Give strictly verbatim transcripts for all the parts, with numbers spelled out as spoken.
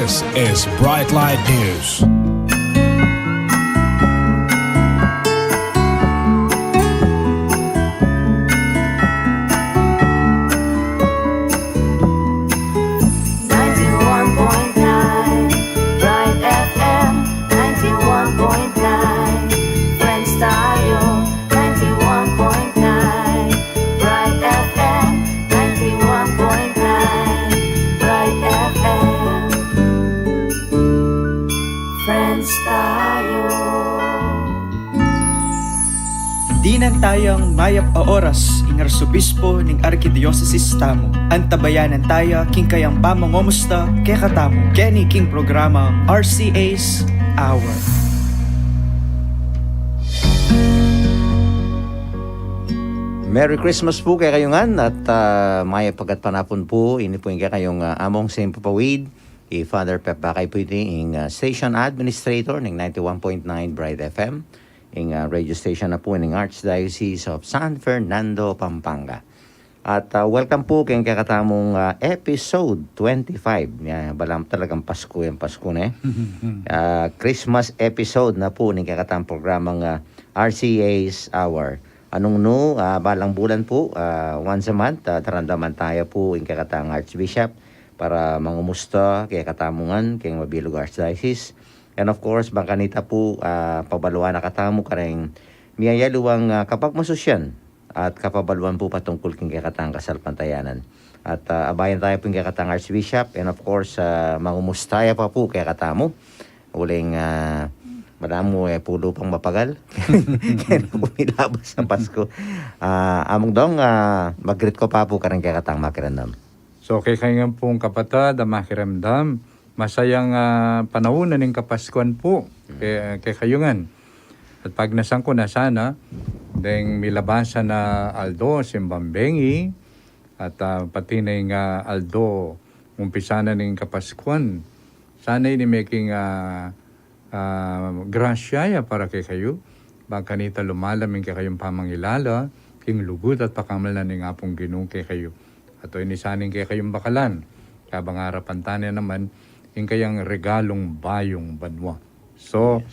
This is Bright Light News. Ninety-one point nine Bright F M, ninety-one point nine Friends tayo, ninety-one point nine Bright F M, ninety-one point nine Bright F M. Friends tayo. Dinan tayang mayap a oras, ing arsobispo ning arkidiosesis tamu. Antabayanan taya king kayang pamangumusta kekatamu keni king programang R C A's Hour. Merry Christmas pu kekayu ngan at, ah, mayap a gatpanapun pu. Ini pu ing kekayung, ah, among sempapawid, i Father Pep Bakay pu iti, ing, ah, station administrator ning ninety-one point nine Bright F M, ing, ah, radio station na pu ning Archdiocese of San Fernando, Pampanga. At, ah, welcome pu keng kekatamung, ah, episode twenty-five. Ya, balam talagang Pasko yang Pasko na, eh. Ah, Christmas episode na pu ning kekatamung programang, ah, R C A's Hour. Anung nu, ah, balang bulan pu, ah, once a month, ah, daramdaman taya pu ing kekatang Archbishop para mangumusta kekatamu ngan keng mabilug Archdiocese. And of course, bang kanita pu, ah, pabaluan na katamu kareng miyayaliwang, ah, kapagmasusyan at kapabaluan pu patungkul king kekatang kasalpantayanan. At, ah, abayan taya pu ing kekatang Archbishop, and of course, ah, mangumusta ya pa pu kekatamu. Uling, ah, madamu, eh, pulu pang mapagal. Kaya na pu milabas a Pasko. Ah, Among Dong, ah, mag-greet ko pa pu kareng kekatang makiramdam. So, kekayu ngan pung kapatad a makiramdam, masayang, ah, panaun ning Kapaskuan pu ke-, kekayu ngan. At pagnasan ku na sana deng milabasan a aldo, simbang bengi, at, ah, pati na ing, ah, aldo, umpisa na ning Kapaskuan. Sana ini meking, ah, ah, grasya ya para kekayu, bang kanita lumalam ing kekayung pamangilala king lugud at pakamal na ning Apung Ginu kekayu. At o ini sana ing kekayung bakalan, kabang arapan tana naman ing kayang regalung bayung banua. So,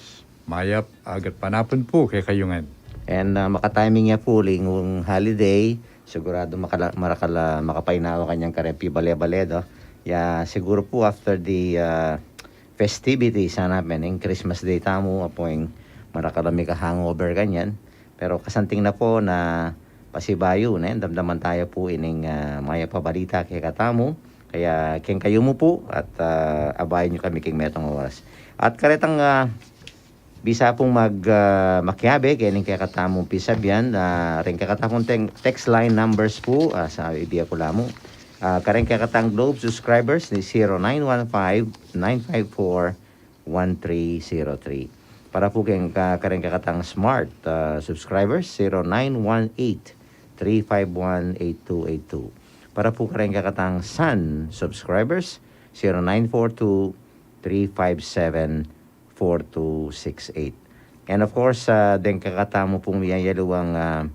mayap a gatpanapun pu kekayu ngan. And, ah, makatiming ya pu uling holiday, siguradu makala-, marakal a makapainawa kanyan kareng pibale-bale, do. Ya, siguru pu after the, ah, festivities, sana pu ing Christmas Day tamu, apu ing marakal a mika-hangover kanyan. Pero kasanting na pu na pasibayu, ne, damdaman taya pu ining, ah, mayap a balita kekatamu. Kaya keng kayumu pu at, ah, abayan yu kami king metung oras. At karetang, ah, bisa pung mag-, ah, makiabe keng kekatamung pisabyan, ah, reng kekatamung teng-, text line numbers pu, ah, sa ibie ku la mu. Ah, kareng kekatang Globe subscribers ni zero nine one five, nine five four, one three zero three. Para pu keng ka-, kareng kekatang Smart, ah, subscribers, zero nine one eight, three five one, eight two eight two. Para pu kareng kekatang Sun subscribers, zero nine four two, three five seven, four two six eight. And of course, ah, deng kekatamu pung miyayaliwang, ah,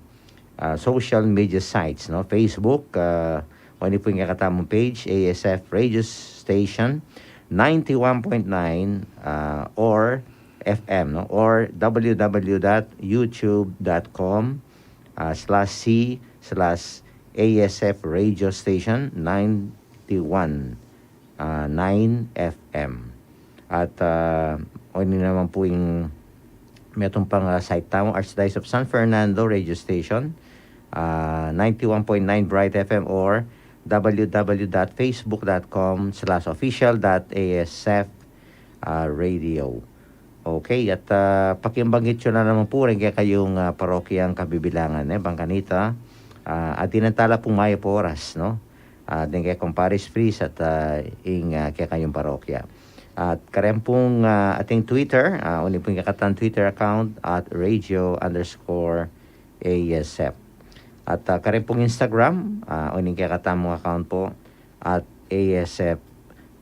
ah, social media sites, no? Facebook, ah, o ini pu ing kekatamung page, A S F Radio Station ninety-one point nine, ah, or F M, no? Or w w w dot youtube dot com, ah, slash c slash A S F Radio Station ninety-one, ah, nine F M. At, ah, o ini naman pu ing metung pang, ah, site tamu, Archdiocese of San Fernando Radio Station, ah, ninety-one point nine Bright F M or w w w dot facebook dot com slash official dot A S F, ah, radio. Okay, at, ah, pakibanggit yu na naman pu reng kekayung, ah, parokyang kabibilangan, eh, bang kanita, ah, atin tala pung mayap a oras, no? Ah, deng kekayung parish priest at, ah, ing, ah, kekayung parokya. At kareng pung, ah, ating Twitter, ah, o ini pu ing kekatang Twitter account at radio underscore A S F. At, ah, kareng pung Instagram, ah, o ini ing kekatamung account pu at A S F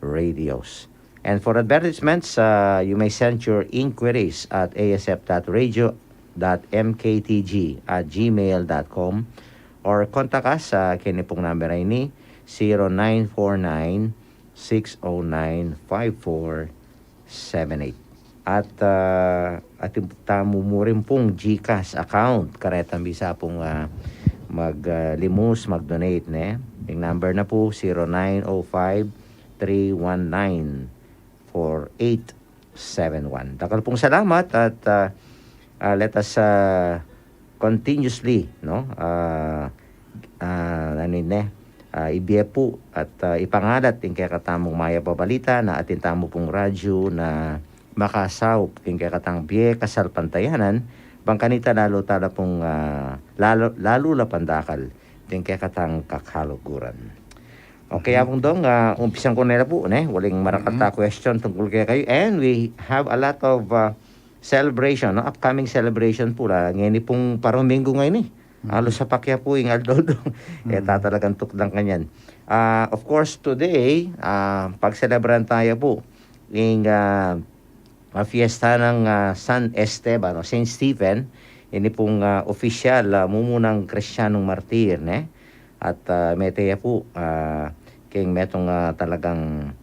Radios. And for advertisements, uh, you may send your inquiries at A S F dot radio dot M K T G at gmail dot com or contact us, uh, keni pung number a ini, zero nine four nine, six oh nine, five four seven eight. At, ah, atin tamu mu rin pung GCash account, karetang bisa pung, ah, mag, ah, limus, mag-donate, ne? Ing number na pu, zero nine oh five, three one nine, four eight seven one. Dakal pung salamat at, ah, ah, let us, ah, continuously, no? Ah, ah, ano yun, eh? Ah, ibie pu at, ah, ipangalat ing kekatamung mayap a balita na atin tamu pung radyu na makasaup king kekatang bie kasalpantayanan, bang kanita lalu tala pung, ah, lalu, lalu la pandakal ding kekatang kakaluguran. Okay, Apung Dong, ah, umpisan ku ne la pu, ne? Uling marakal ta question tungkul kekayu. And we have a lot of, ah, celebration, no? Upcoming celebration pu la. Ngeni pung paruminggu ngeni. Halos sapak ya pu ing aldo-aldo. E ta talagang tukdang kanyan. Ah, of course, today, ah, pagselebran taya pu ing, ah, ah, fiesta nang, ah, San Esteban o Saint Stephen, ini pung, ah, opisyal, ah, mumunang Kristiyanung martir, ne? At, ah, mete ya pu, ah, king metung, ah, talagang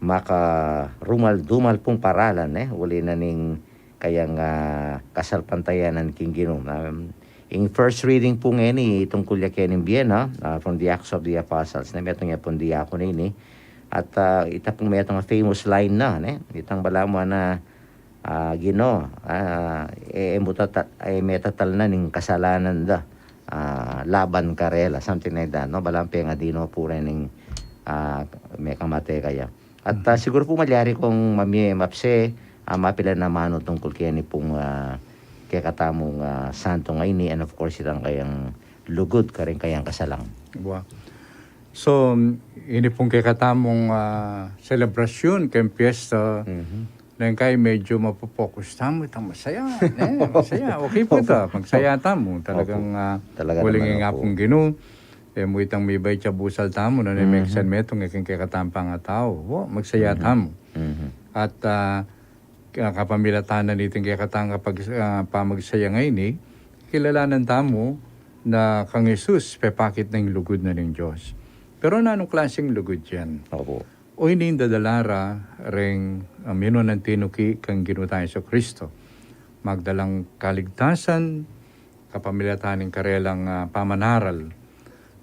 makarumal-dumal pung paralan, ne? Uli na ning kayang, ah, kasalpantayanan king Ginu. Um, ing first reading pu ngeni, tungkul ya kening bie, no? Ah, from the Acts of the Apostles, ne? Metung ya pung diakon ini. At, ah, ita pung metung a famous line na, ne? Itang balamu na, ah, Ginu, ah, e, e mu tata-, e metatal na ning kasalanan da, ah, laban karela, something like that, no? Balamu pengadi no pu reng, ah, mekamate kaya. At, ah, siguru pu malyari kung mamie, mapse, ah, mapilan a manu tungkul keni pung, ah, kekatamung, ah, santu ngeni, and of course, itang kayang lugud, karing kayang kasalang. Wa. So, ini pung kekatamung, ah, selebrasyun, keng piyesta, Mhm. neng kay medyo mapopokus tamu, itang masaya, ne? Masaya. Okay pu ita, magsaya tamu. Opo. Talagang, ah, Talaga uling naman ing opo. Apung Ginu, e mu itang mibait ya busal tamu, nune Mhm. meksan metung, e king kekatamung pangatau. Wo, magsaya Mhm. tamu. Mhm. At, ah, ka-, kapamilatan na niting kekatang kapag-, ah, pamagsaya ngeni, kilalanan tamu na kang Jesus, pepakit na ing lugud na ning Dios. Pero nanung klaseng lugud yan? Opo. O ini ing dadala ra reng, ah, minunang tinuki kang Ginu tang Jesucristo. Magdalang kaligtasan, kapamilatan ning karelang, ah, pamanaral.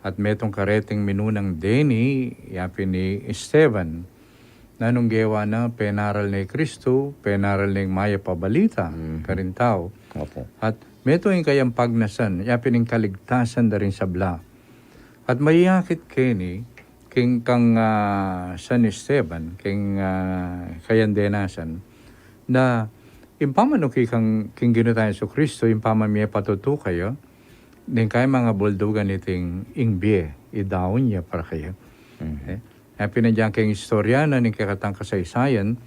At metung kareting minunang deni, yapin i Esteban. Nanung gewa na, penaral ne i Kristu, penaral ne ing mayap a balita, Mhm. karing tau. Opo. At metung ing kayang pagnasan, yapin ing kaligtasan da ring sabla. At mayakit keni, king kang, ah, San Esteban, king, ah, kayang denasan, na ing pamanuki kang, king Ginu tang Jesucristo, ing pamamie patutu kaya, deng kayang mangabuldugan iting ing bie, idaun ya para kaya. Mhm. E, e pin agyang keng istorya na ning kekatang kasaysayan,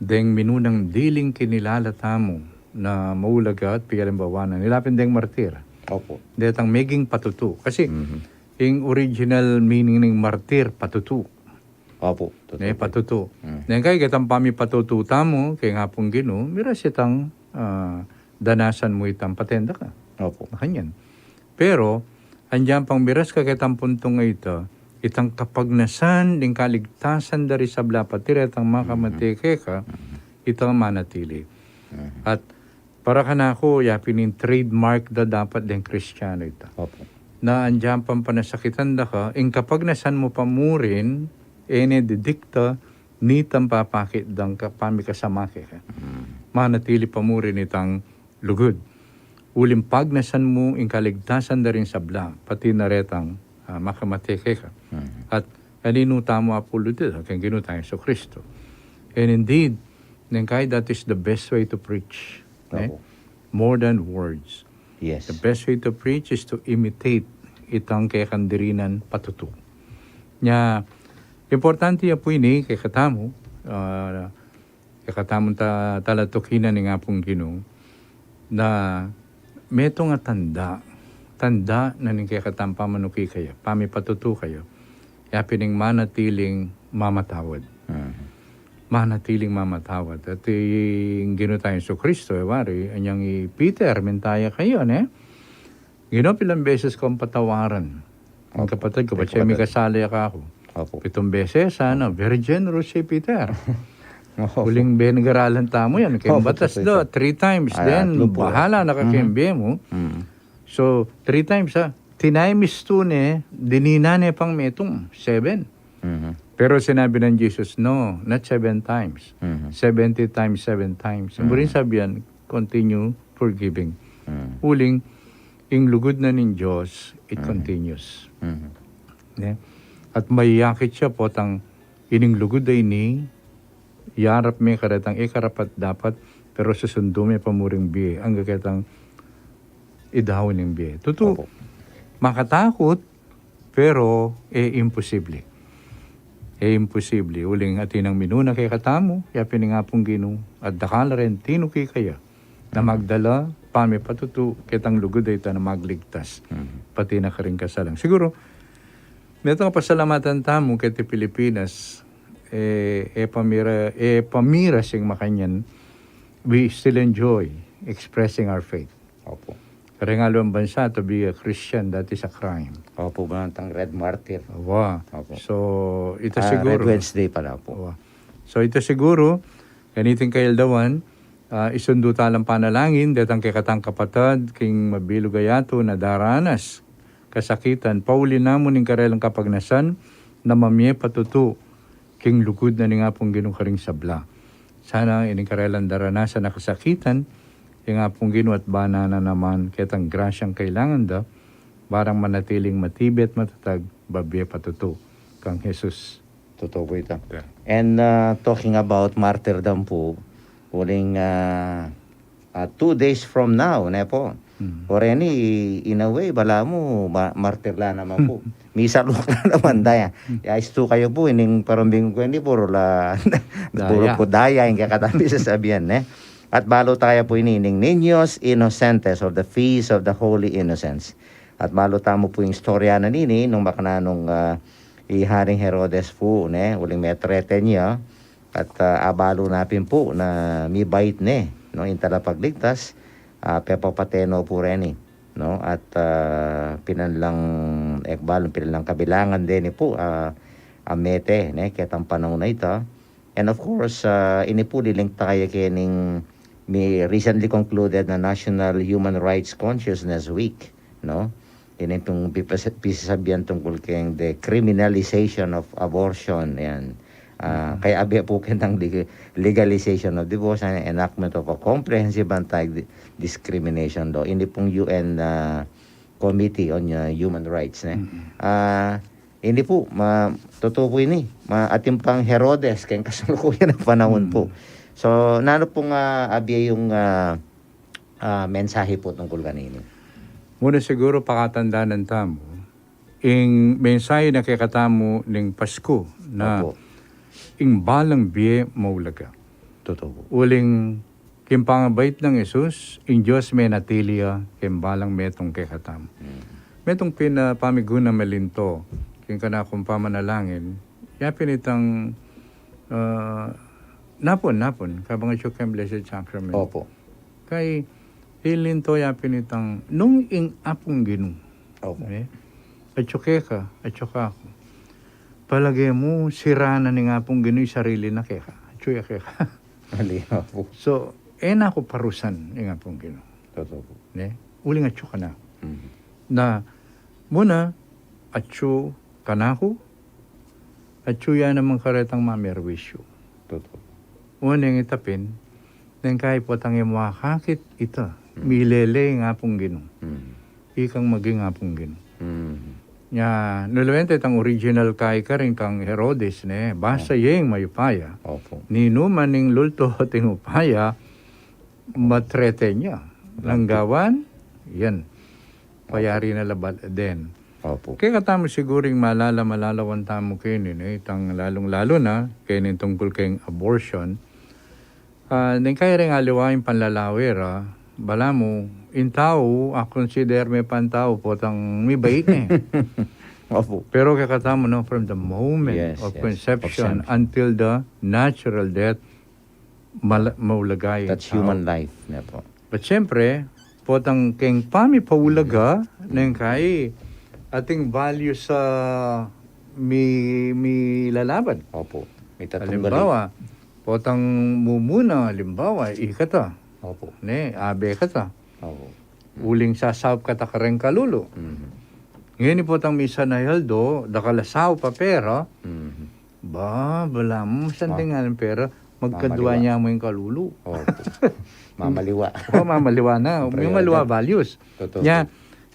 deng minunang diling kinilala tamu na maulaga at pialimbawa na nila pin deng martir. Opo. Detang meging patutu. Kasi, Mhm. ing original meaning ning martir, patutu. Opo, tutu. Ne, patutu. Mm. Neng kay ketang pamipatutu tamu keng Apung Ginu, miras itang, ah, danasan mu itang patenda ka. Opo. Makanyan. Pero, agyang pang miras ka ketang puntung a ita, itang kapagnasan ning kaligtasan da ring sabla pati retang makamate keka, Mhm. ita manatili. Mhm. At para kanaku, yapin ing trademark da dapat deng Kristiano ita. Opo. Na agyang pang panasakitan da ka, ing kapagnasan mu pa mu rin, e ne didikta nitang papakit dang ka-, pamikasama keka. Mm. Manatili pa mu rin itang lugud. Uling pagnasan mu ing kaligtasan da ring sabla, pati na retang, ah, makamate keka. Mm. At aninu tamu apulud ita keng Ginu tang Jesucristo. And indeed, neng kay that is the best way to preach. Ne? Opo. More than words. Yes. The best way to preach is to imitate itang kekang dirinan patutu. Nya, importante ya pu ini kekatamu, ah, kekatamung ta-, talatukinan ning Apung Ginu, na metung a tanda, tanda na ning kekatamung pamanuki kaya, pamipatutu kaya, yapin ing manatiling mamatawad. Mhm. Manatiling mamatawad. At ing Ginu tang Jesucristo, e wari, anyang i Peter, minta ya kaya, ne? Ginu, pilang beses kung patawaran ing kapatad ku, bat siya mikasala ya kaku? Opo. Pitung beses, ano, very generous si Peter. Opo. Uling benegaralan tamu yan. Kaya opo, batas totoo do, ito. Three times, ay, then, atlo po. Bahala na ka kayang bie mu. Mm. So, three times, ha. Tinimes two ne, dinina ne pang metung, seven. Mhm. Pero sinabi ng Jesus, "No, not seven times. Mhm. Seventy times, seven times." Mhm. Buring sabian, continue forgiving. Mhm. Uling, ing lugud na ning Dios, it continues. Mhm. Ne? At mayakit ya potang ining lugud a ini, yarap me karetang e karapat-dapat, pero susundu me pa mu ring bie, angga ketang idaun ing bie. Tutu, opo, makatakut, pero e imposible. E imposible. Uling atin nang minuna kekatamu, yapin ning Apung Ginu, at dakal la ring tinuki kaya na magdala, pamipatutu, ketang lugud a ita na magligtas. Mhm. Pati na karing kasalang. Siguro, metung a pasalamatan tamu keti Pilipinas, e, e pamira, e pamira sing makanyan, we still enjoy expressing our faith. Opo. Karing aliwang bansa, to be a Christian, that is a crime. Opo, bantang Red Martyr. Wa. Opo. So, ita siguro. Ah, Red Wednesday pala po. Wa. So, ita siguro, kaniting kaildawan, ah, isundu ta lang panalangin, detang kekatang kapatad, king mabilug a yatu na daranas kasakitan, pauli namu ning karelang kapagnasan, na mamie patutu, king lugud na ning Apung Ginu karing sabla. Sana ining karelang daranasan a kasakitan, ing Apung Ginu at bana na naman ketang grasyang kailangan da, barang manatiling matibe at matatag, babie patutu, kang Jesus. Totoo po ita. Yeah. And, uh, talking about martyrdom po, uling, uh, uh, two days from now, ne po. Mm. O reni, in a way, balamu, ma-, martir la naman po. Misaluk la naman da ya. Mm. Ya, istu kayu po, ining parumbing ku ini, puro la, puro daya. Po daya, ing kekatang pisasabian, ne? At balu ta ya po ini, ining Niños Inocentes, or the Feast of the Holy Innocents. At balu tamu po ing istorya na nini, nung makananu, ah, i Haring Herodes po, ne, uling me-threaten ya, at, ah, abalu na pin po na mibait ne, no, ing talapagligtas, ah, pepapate no po reni, no, at, ah, pinanlang ekbal, pinanlang kabilangan deni po, ah, a mete, ne, ketang panaun a ita. And of course, ah, ini po lilink ta kaya kening mi recently concluded na National Human Rights Consciousness Week, no? Ini pung pipasa-, pisasabian tungkul keng decriminalization of abortion, yan. Ah, kaya abe po keng leg-, legalization of divorce and enactment of a comprehensive anti-discrimination law. Ini pung U N, ah, Committee on, ah, Human Rights, ne? Mm-mm. Ah, ini po, ma-, totoo po ini. Ma-, atin pang Herodes, keng kasalukuyan a panaun po. Mm. So, nanu pung, ah, abie yung, ah, ah, mensahe po tungkul kanini? Muna siguro pakatandanan tamu, ing mensahe na kekatamu ning Pasku na opo, ing balang bie maulaga. Totoo po. Uling king pangabait nang Jesus, ing Dios menatili ya keng balang metung kekatamu. Mm. Metung pin a pamiguna malinto, king kanakung pamanalangin, yapin itang, ah, napun, napun, kabang atyu keng Blessed Sacrament. Opo. Kay, ilinto yapin itang, nung ing Apung Ginu. Opo. Eh? Atyu keka, atyu kaku. Palage mu, sira na ning Apung Ginu ing sarili na keka. Atyu ya keka. Mali nga po. So, e na ku parusan ing Apung Ginu. Totoo po. Ne? Uling atyu kanaku. Mhm. Na, muna, atyu kanaku, atyu ya naman karetang mamerwisyu. Totoo. Uling ita pin, neng kaya potang e mu akakit ita, mm, milele ing Apung Ginu. Mm. Ikang maging Apung Ginu. Mm. Nya, nuluwen ta itang original kaya karin kang Herodes, ne, basta, ah, yeng mayupaya. Opo. Ninuman ing lulto at ing upaya, ma-threaten ya. Opo. Nang gawan, yan. Opo. Payari na labat den. Opo. Kekatamu siguring malala-, malalawan tamu keni, ne, itang lalung-lalu na, keni tungkul keng abortion. Ah, neng kaya ring aliwa ing panlalawe ra, balamu, ing tau, a consider me pang tau, potang mibait ne. Opo. Pero kekatamu, no, from the moment, yes, of, yes, conception, conception until the natural death, mala-, maulaga ing tau. That's human life, ne po. But siyempre, potang keng pamipaulaga, mm, neng kaya, ating values a mi-, milalaban. Opo. Mitatunggali. Alimbawa, potang mumuna, alimbawa, ikata. Opo. Ne, abe kata. Opo. Uling sasaup kata kareng kalulu. Mhm. Ngeni potang misan a aldo, dakal a saup a pera, Mhm. ba, balamu, masanting a pera, magkadwa Mamaliwa. Nya mu ing kalulu. Opo. Mamaliwa. O, mamaliwa na. Ing May maliwa priority. Values. Totoo. Nya,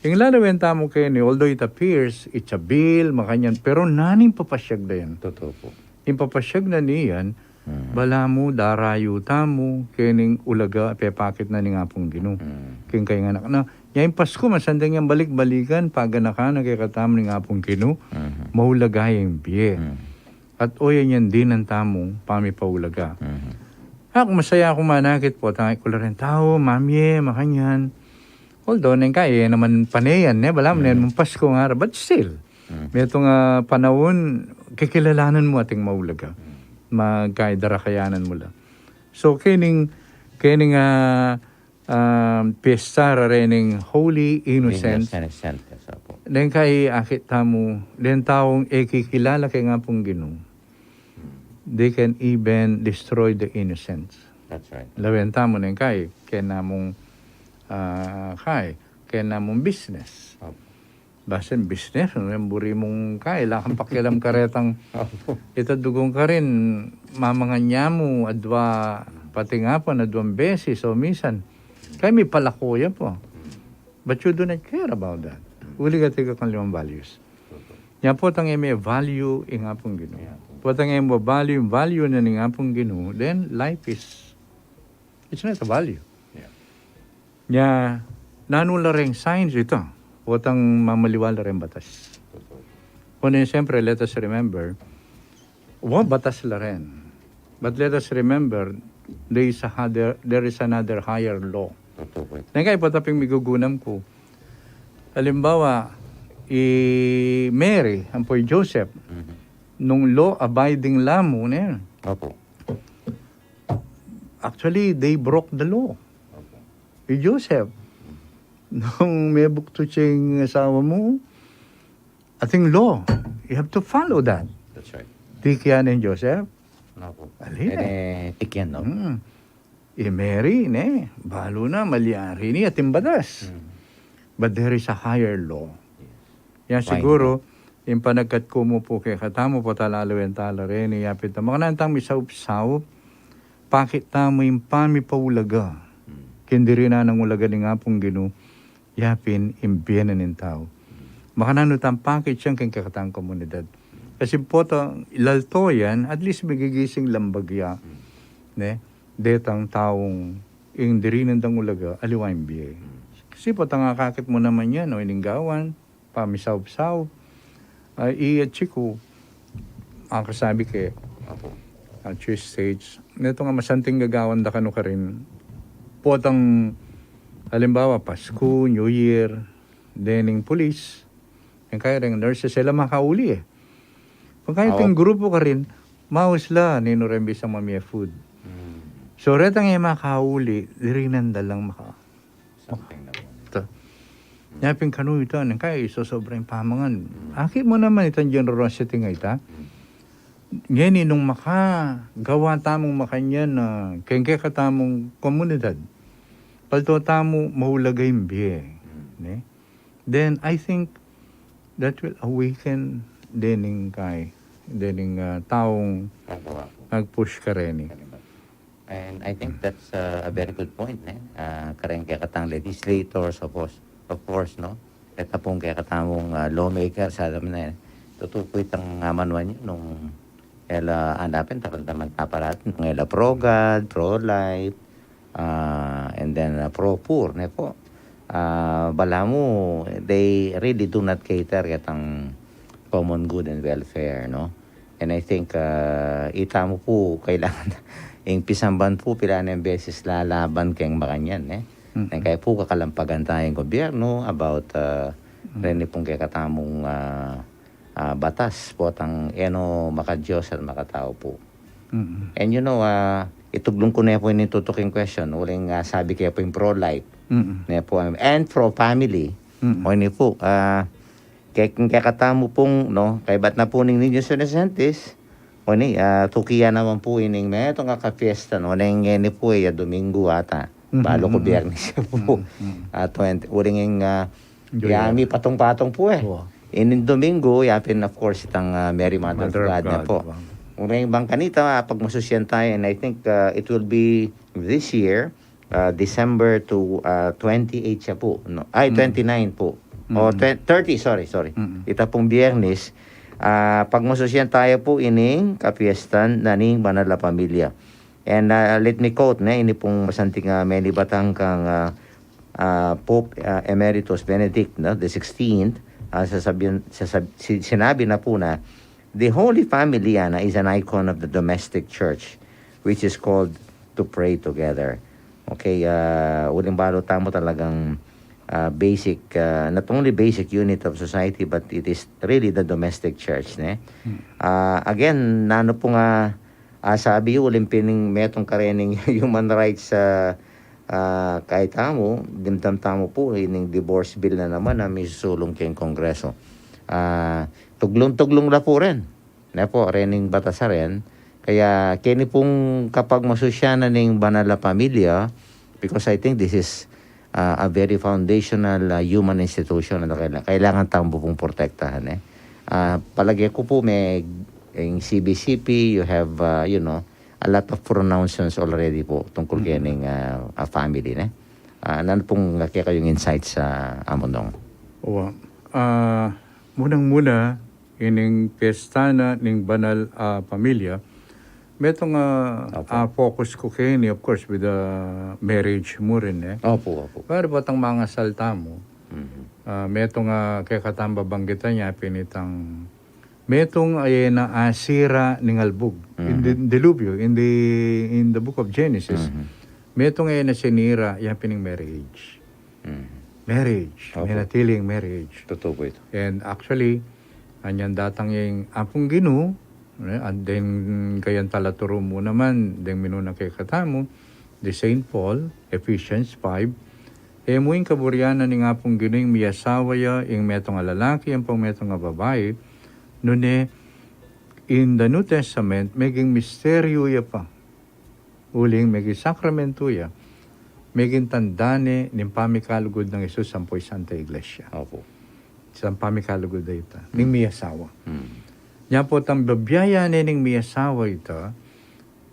ing lalawen tamu keni, although it appears, it's a bill, makanyan, pero nanu ing papasyag na yan? Totoo po. Ing papasyag na niyan, Mhm. balamu, darayu tamu, kening ulaga, pepakit na ning Apung Ginu. Mhm. King kayang anak na. Nya ing Pasku, masanting yang balik-balikan, paganakan na kekatamu ning Apung Ginu, Mhm. maulaga yang bie. Mhm. At oyan yang dinan tamung pamipaulaga. Mhm. Ak, masaya aku manakit potang ikula ring tau, mamie, makanyan. Although, neng kai, e naman pane yan, ne, balamu, Mhm. neng Pasku ngara, but still, Mhm. metung a panaun, kikilalanan mu ating maulaga. Mhm. Magkai darakayanan mu la. So, kening, kening, ah, um, piyesta ra rening Holy Innocents. Innocent, yes, opo. Deng kai akit tamu, deng taung e kikilala keng Apung Ginu, they can even destroy the innocents. That's right. Lawen tamu deng kai, keng namung, ah, kai, keng namung business. Opo. Basen business, no? Yang buri mung kai, lakang pakialam karetang Opo. ita dugong karin, mamangan ya mu, adwa, pati nga po, adwang beses, o misan. Kaya mipalako ya po. But you do not care about that. Uli ka tiga kang limang values. Nya potang e me value ing Apung Ginu. Yeah. Potang e me value, value na ning Apung Ginu, then life is, it's not a value. Yeah. Nya, nanu la reng signs ita, potang mamaliwa la reng batas. Totoo. Kundi siyempre, let us remember, wa, batas la ren. But let us remember, there is a other, there is another higher law. Totoo po ito. Neng kai, potang pin migugunam ku, alimbawa, i Mary, ampo i Joseph, Mhm. nung law-abiding la mu, ne? Opo. Actually, they broke the law. Opo. I Joseph, nung mebuktu ya ing asawa mu, ating law, you have to follow that. That's right. Tikyan neng Joseph? Opo. Ali, Ene, tikyan, no? Hmm. I Mary, ne, balu na, malyari ini, ating batas. Hmm. But there is a higher law. Yes. Yan siguro, ing panagkat ku mu pu kekatamu pu, talawen tala reni, yapin ta makananu tang misaup-saup, pakit tamu ing pamipaulaga. Hmm. King dirinan nang ulaga ning Apung Ginu, yapin ing bie na ning tau. Hmm. Makananu tang pakit yang king kekatang komunidad. Kasi potang lalto yan, at least magigising lang bagya. Hmm. Ne? Detang taung ing dirinan dang ulaga, aliwa ing bie. Hmm. Kasi potang akakit mu naman yan, o ining gawan, pamisaup-saup. Ay, i atsi ku, ang kasabi ke, Opo. At your stage, neto nga masanting gagawan da kanu karin, potang, halimbawa, Pasku, New Year, dening pulis, e kaya reng nurses, e la makauli e. Pagka Ah, iting opo. grupo karin, maus la, ninu reng bisang mamie food. Hmm. So, retang e makauli, dirinan da lang maka- Something naman. Ta. Nya pin kanu ita, neng kai, isosobra ing pamangan. Mm. Akit mu naman itang generosity nga ita. Mm. Ngeni nung makagawa tamung makanyan na keng kekatamung komunidad, palto tamu maulaga ing bie. Mm. Ne? Then, I think that will awaken dening kai, dening, ah, taung Opo, opo. nag-push kareni. Kalibat. And I think that's, uh, a very good point, ne? Ah, kareng kekatang legislators, of course, of course, no? Keta pung kekatamung, ah, lawmakers, alam na, eh. Tutu pu itang, ah, manuan yu nung e la, ah, anapin, takal naman taparat, nung e la pro-God, pro-life, ah, and then, ah, pro-poor, ne po? Ah, balamu, they really do not cater ketang common good and welfare, no? And I think, ah, itamu pu, kailangan ing pisamban pu, pilan yang beses lalaban keng makanyan, eh. Mm. Neng kai pu, kakalampagan tayang gobyerno about, ah, Mm. reni pung kekatamung, ah, ah, batas, potang e no maka-Dios at makatau pu. Mm. And you know, ah, ituglung ku ne pu ini tutuking question, uling, ah, sabi ke pu ing pro-life, Mm. ne pu, and pro-family, Mm. o ini pu, ah, Kaya kung kekatamu pung, no, kaybat na pu ning Niños Inosentes, o ni, ah, tuki ya naman pu ining metung a kapiesta, no, neng ngeni pu, e, ya Domingo ata. Mhm, balu ku mhm. Biyernes ya pu. Mhm, mhm. Ah, twenty, uling ing, ah, Domingo ya. Ya mi patung-patung pu, e. Wa. Ining Domingo, ya pin, of course, itang, ah, Mary Mother of Mother of God na God, pu. Wa. Uling bang kanita, ah, pagmasusyan tayu, and I think, ah, it will be this year, ah, December to, ah, twenty-eight siya pu, no? Ay, mm, twenty-nine pu. O, mm, twen-, thirty, sorry, sorry. Mm. Ita pung Biyernes, ah, pagmasusyan tayu pu ining kapiestan na ning Banal a Pamilya. And, ah, let me quote, ne, ini pung masanting, ah, menibatang kang, ah, ah, Pope, ah, Emeritus Benedict, no, the sixteenth, ah, sasabihan, sasab-, si-, sinabi na pu na, "The Holy Family, Ana, is an icon of the domestic church, which is called to pray together." Okay, ah, uling balu tamu talagang, ah, basic, ah, not only basic unit of society, but it is really the domestic church, ne? Hmm. Ah, again, nanu pu nga, ah, sabi yu, uling pin ing metung karening human rights, ah, ah, kaya tamu, dimdam tamu pu, ining divorce bill na naman a misusulung keng Kongreso. Ah, tuglung-tuglung la pu rin. Ne pu, rening batas a rin. Kaya keni pung kapagmasusyanan ning Banal a Pamilya, because I think this is, ah, a very foundational, ah, human institution na kaila-, kailangan tamu pung protektahan, e. Ah, palage ku pu me, ing C B C P, you have, ah, you know, a lot of pronouncements already pu tungkul, mm, kening, ah, ah, family, ne? Ah, nanu pung kekayung insights, Among Dong? Wa. Ah, munang-muna, ining piesta na ning Banal a Pamilya, metung a, opo, ah, focus ku keni, of course, with the marriage mu rin, e. Opo, opo. Pero batang mangasal tamu, mhm, ah, metung a kekatamu babanggitan ya pin itang metung a e na asira ning albug. In the, mhm, dilubyo, in the, in the book of Genesis, mhm, metung a e na sinira, ya pin ing marriage. Mhm. Marriage. Opo. Menatili ing marriage. Tutu pu itu. And actually, anyan datang ing Apung Ginu, e, at deng kayang talaturu mu naman, deng minuna kekatamu, the Saint Paul, Ephesians five, e mu ing kaburian na ning Apung Ginu ing miyasawa ya, ing metung a lalaki, ampong metung a babai, nune, in the New Testament, meging misteryu ya pa. Uling meging sakramentu ya, meging tanda ne ning pamikalugud nang Jesus ampo ing Santa Iglesia. Opo. Sang pamikalugud a ita, ning miyasawa. Hmm. Nya pu tang bibie ya ne ning miyasawa ita,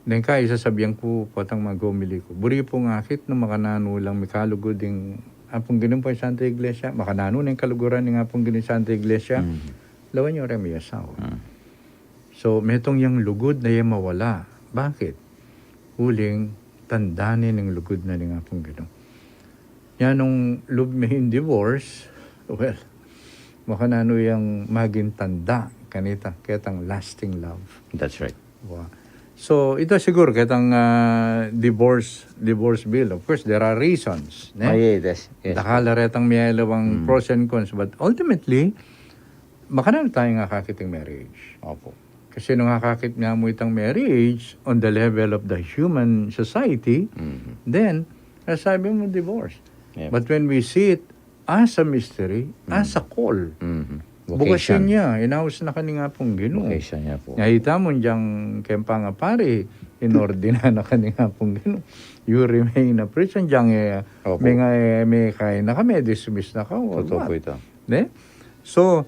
neng kai sasabian ku pu tang maghomily ku, buri pung akit nung makananu lang mikalugud ing Apung Ginu ampo ing Santa Iglesia, makananu neng kaluguran ning Apung Ginu ing Santa Iglesia, hmm, lawan yu reng miyasawa. Hmm. So, metung yang lugud na e mawala. Bakit? Uling tanda ne ning lugud na ning Apung Ginu. Nya nung lub me ing divorce, well, makananu yang maging tanda kanita, ketang lasting love. That's right. Wa. So, ita siguru ketang, ah, divorce, divorce bill. Of course, there are reasons, ne? Ah, yeah, yes, yes. Dakal la retang miyayaliwang, mm, pros and cons, but ultimately, makananu tayang akakit ing marriage. Opo. Kasi nung akakit na mu itang marriage on the level of the human society, mhm, then, sasabi mu divorce. Yep. But when we see it as a mystery, mm, as a call, mhm, bukasyon, vocation, ya, inaus na ka ning Apung Ginu. Vocation ya pu. Ngeni ita mu dyang keng pangapari, inordina na ka ning Apung Ginu. You remain a priest, dyang, e, opo, me nga, e, me kai na ka, me-dismiss na ka, or what? Tutu pu ita. Ne? So,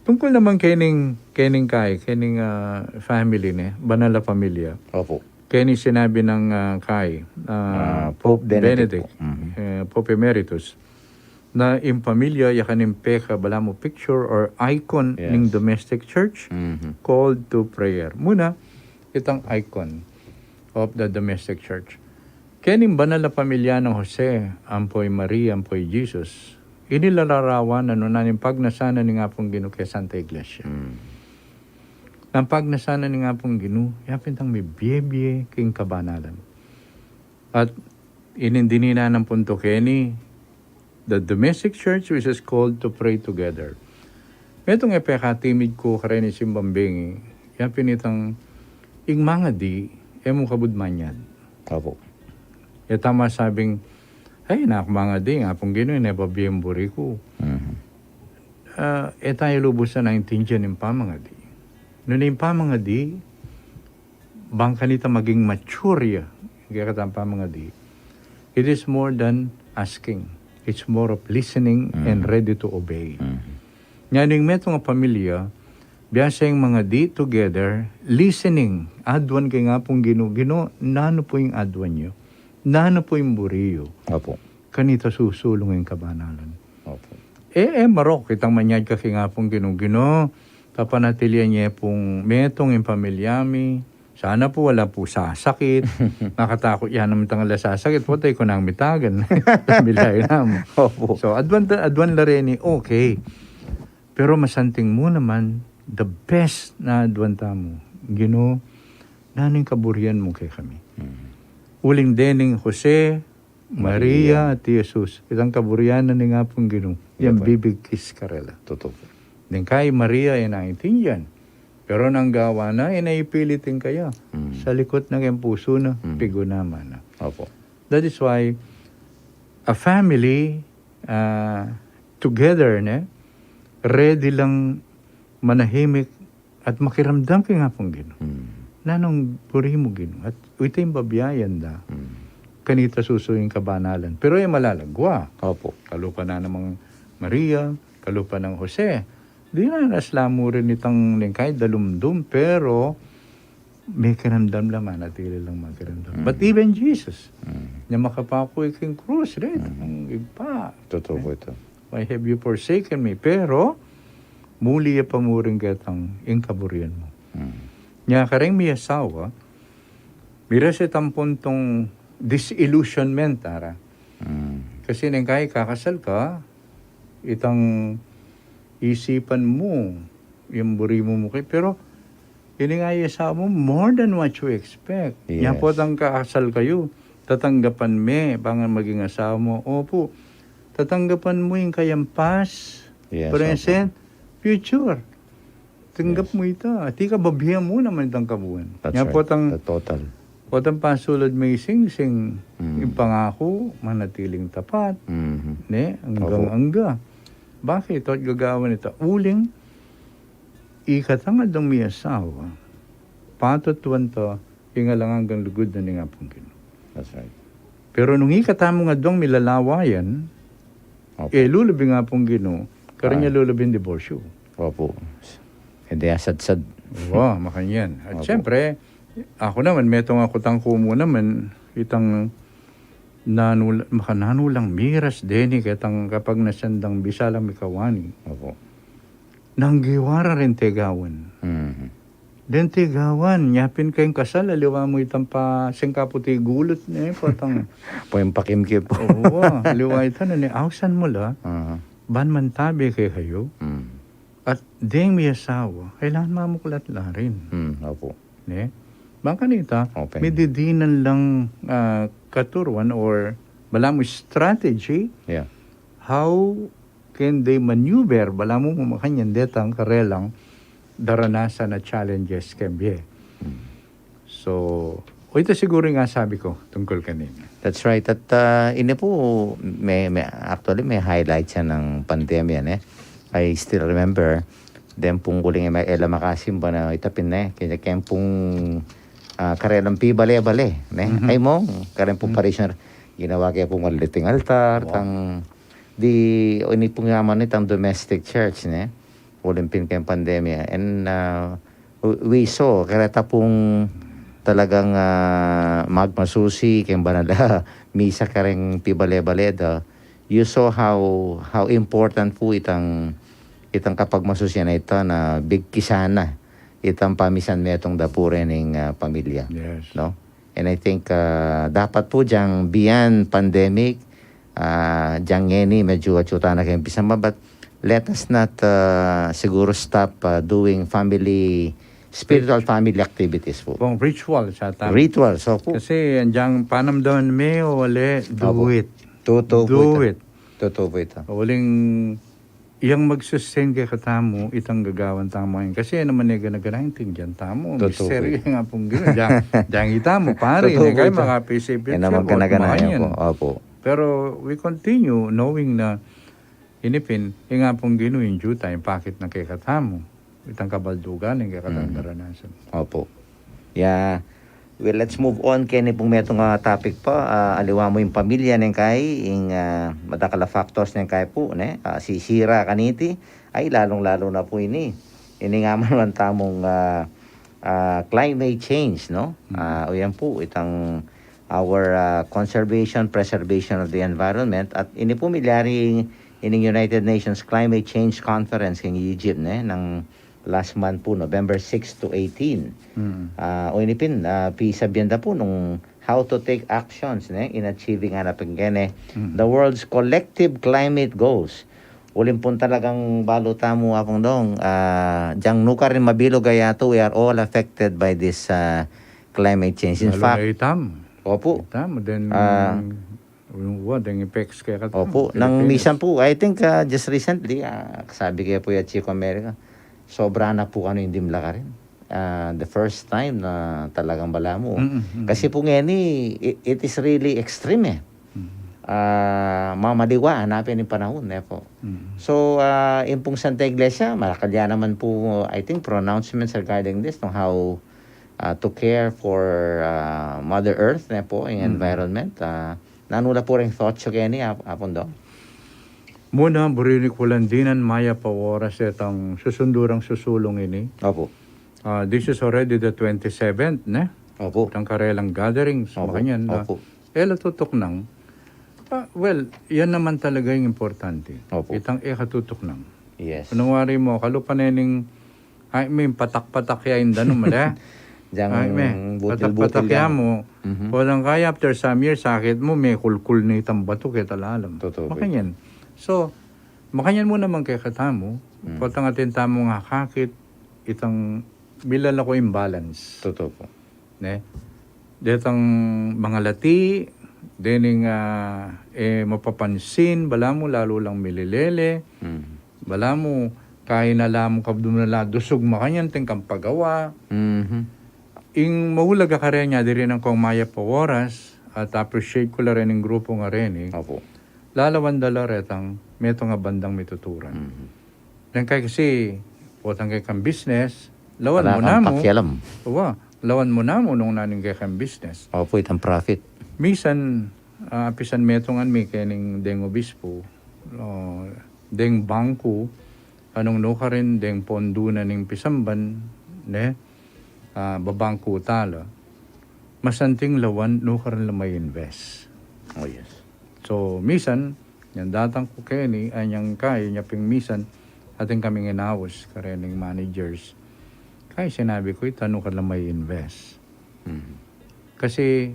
tungkul naman kening, kening kai, kening, ah, family, ne, banal a pamilya. Opo. Kening sinabi nang, ah, kai, ah, ah, Pope Benedict pu, mhm, e, Pope Emeritus, na ing pamilya, ya kaning pekabalamu picture or icon, yes, ning domestic church, mhm, called to prayer. Muna, itang icon of the domestic church. Kening banal a pamilya nang Jose, ampo i Maria, ampo i Jesus, inilalarawan na nung nanu ing pagnasan na ning Apung Ginu keng Santa Iglesia. Mm. Nang pagnasan na ning Apung Ginu, ya pin itang mibie-bie king kabanalan. At ining dininan nang punto keni, the domestic church which is called to pray together. Metung e pekatimid ku kareng simbang bengi, ya pin itang ing mangadi, e mu kabud manyad. Opo. E ta masabing, "Ay, nak, mangadi, ing Apung Ginu, e ne babie ing buri ku." Mhm. Ah, e tayu lubusan a intindian ing pamangadi. Nune ing pamangadi, bang kanita maging mature ya, kaya kata ing pamangadi, it is more than asking. It's more of listening and ready to obey. Nya ning metung a pamilya, biasa ing mangadi together, listening, aduan keng Apung Ginu, Ginu, nanu pu ing aduan yu? Nanu pu ing buri yu? Opo. Kanita susulung ing kabanalan. Opo. E, e, marok, itang manyad ka keng Apung Ginu, Ginu, papanatilian ye pung metung ing pamilya mi. Sana pu ala pu sasakit. Nakatakut ya naman itang ala sasakit. Patay ku nang mitagan. Pamilya namu. Opo. So, aduan, aduan la reni, okay. Pero masanting mu naman, the best na aduan tamu. Ginu, nanu ing kaburian mu kekami? Uling dening Jose, Maria, at Jesus, itang kaburian na ning Apung Ginu, yang bibigkis karela. Totoo. Ning kay Maria, e na intindian. Pero nang gawa na, e na ipilit ing kaya. Salikut na keng pusu na, piguna man na. Opo. That is why a family, ah, together, ne, ready lang manahimik at makiramdam keng Apung Ginu. Nanung buri mu, Ginu? At ita ing babiayan da. Kanita susu ing kabanalan. Pero e malalagwa. Opo. Kalupa na namang Maria, kalupa nang Jose. Dinanas la mu rin itang ning kay dalumdum, pero makiramdam la, manatili lang makiramdam. But even Jesus, nya makapaku ya king krus, right? Ang Ibpa. Totoo pu ita. Why have you forsaken me? Pero, muli ya pa mu rin ketang ing kaburian mu. Nya kareng miyasawa, miras itang puntung disillusionment, ara. Kasi neng kay kakasal ka, itang isipan mu, ing buri mu mu kay, pero ini nga ing asawa mu, more than what you expect. Nya potang kakasal kayu, tatanggapan me, bang maging asawa mu? Opu. Tatanggapan mu ing kayang past, present, future. Tanggap mu ita. Atin ka, babian mu naman itang kabuan. Nya potang, potang pasulud me ing singsing, ing pangaku, manatiling tapat, ne, anggang angga. Bakit? At gagawan ita. Uling, ikatang adwang miyasawa, patut tuan ta ing alang anggang lugud na ning Apung Ginu. That's right. Pero nung ikatamung adwang milalawayan, e lulub ing Apung Ginu, kareng nya lulub ing diborsyu. Opo. E de asadsad. Wa, makanyan. At siyempre, aku naman, metung aku tangku mu naman, itang nanu, makananu lang miras deni ketang kapagnasan dang bisa lang mikawani. Opo. Nang giwara rin tegawan. Deng tegawan, nya pin keng kasal, aliwa mu itang pa singkapu ti gulut, ne, potang. Pweng pakimkip. Owa, aliwa ita na, ne, ausan mu la, ban mantabe kekayu. At deng miyasawa, kailangan mamuklat la rin. Opo. Ne? Bang kanita, mididinan lang, ah, katuruan or balamu strategy, how can they maneuver, balamu mu makanyan detang karelang daranasan a challenges keng bie. So, o ita siguru ing asabi ku tungkul kanini. That's right. At, ah, ini pu, me, me, actually, me highlight ya ning pandemya, ne? I still remember, deng pung uling e la makasimba na ita pin, ne? Kaya keng pung, ah, karelang pibale-bale, ne? Ay mo, kareng pung parishioner, ginawa ke pung maliting altar, tang, di, o ini pung yaman itang domestic church, ne? Uling pin keng pandemya. And, ah, we saw, kareta pung talagang, ah, magmasusi keng banal a misa kareng pibale-bale da. You saw how, how important pu itang, itang kapagmasusian a ita na bigkisan na itang pamisanmetung da pu reng, ah, pamilya. Yes. No? And I think, ah, dapat pu dyang beyond pandemic, ah, dyang ngeni medyu atyu tana keng pisama, but let us not, ah, siguru stop, ah, doing family, spiritual family activities pu. Pung ritual sa tamu. Ritual, so pu. Kasi dyang panamdaman me o wale, do it. Totoo pu ita. Do it. Totoo pu ita. Uling yang mag-sustain kekatamu, itang gagawan tamu ngeni. Kasi e naman e gana-gana intindian tamu. Totoo pu ita. Misteryu ing Apung Ginu. Dyang, dyang ita mu, pari, totoo pu ita. Kaya makapisip-isip, e naman gana-gana yan pu. Opo. Pero we continue knowing na Ini pin, ing Apung Ginu, ing juta, ipakit na kekatamu itang kabaldugan ning kekatang daranasan. Opo. Yeah. Well, let's move on keni pung metung a topic pa. Ah, aliwa mu ing pamilya neng kai, ing, ah, madakal a factors neng kai pu, ne? Ah, sisira kaniti. Ay, lalung-lalu na pu ini. Ini nga man tamung, ah, ah, climate change, no? Ah, o yan pu, itang our, ah, conservation, preservation of the environment. At ini pu milyari ining United Nations Climate Change Conference keng Egypt, ne, nang last month pu, November six to eighteen. Ah, o ini pin, ah, pisabyan da pu nung how to take actions, ne, in achieving, ana pin kene, the world's collective climate goals. Uling pun talagang balu tamu, Apung Dong, ah, dyang nukarin mabilug a yatu, we are all affected by this, ah, climate change. In fact, opu. Itam, then, ah, yung, what, yung effects kaya kata, opu. Nang misan pu, I think, ah, just recently, ah, sabi kaya pu ya Chico America, sobra na pu kanu ing dimla karin. Ah, the first time na talagang balamu. Kasi pu ngeni, i-, it is really extreme, eh. Ah, mamaliwa, hanapin ing panahun, ne pu. So, ah, ing pung Santa Iglesia, marakal ya naman pu, I think, pronouncements regarding this, no, how, ah, to care for, ah, Mother Earth, ne pu, ing environment. Ah, nanu la pu ring thoughts yu keni, Ap-, Apung Dong? Muna, buri ku lang dinan mayap a oras itang susundu rang susulung ini. Opu. Ah, this is already the twenty-seventh, ne? Opu. Itang karelang gatherings, makanyan na. Opu. E la tutuknang. Ah, well, yan naman talaga ing importante. Opu. Itang e ka tutuknang. Yes. Kunwari mu, kalupa ne ning, ay, mi, patak-patak ya ing danum, ala? Ay, mi, patak-patak ya mu. Potang kaya after some years, sakit mu, me kulkul ne itang batu, keta la alam. Totoo pu. Makanyan. So, makanyan mu naman kekatamu, potang atin tamung akakit, itang milalaku ing balance. Totoo pu. Ne? Detang mangalati, dening, ah, e mapapansin, balamu lalu lang mililele, balamu kain na la mu kabdum na la dusug makanyan, atin kang pagawa. Ing maulaga kareni, diri nang kung mayap a oras, at appreciate ku la reni ing grupu ngareni. Opu. Lalawan da la retang metung a bandang mituturan. Neng kai kasi, potang kekang business, lawan mu namu. Pakialam. Wa, lawan mu namu nung nanu ing kekang business. Opu, itang profit. Misan, ah, apisan metungan mi kening deng obispu, o, deng bangku, nung nukarin deng pondu na ning pisamban, ne, ah, babangku tala, masanting lawan nukarin la mai-invest. Oh, yes. So, misan, inyang datang ku keni, ay, inyang kai, inya pin misan, atin kaming inaus, karening managers. Kai sinabi ku, ita nukarin la mai-invest. Kasi,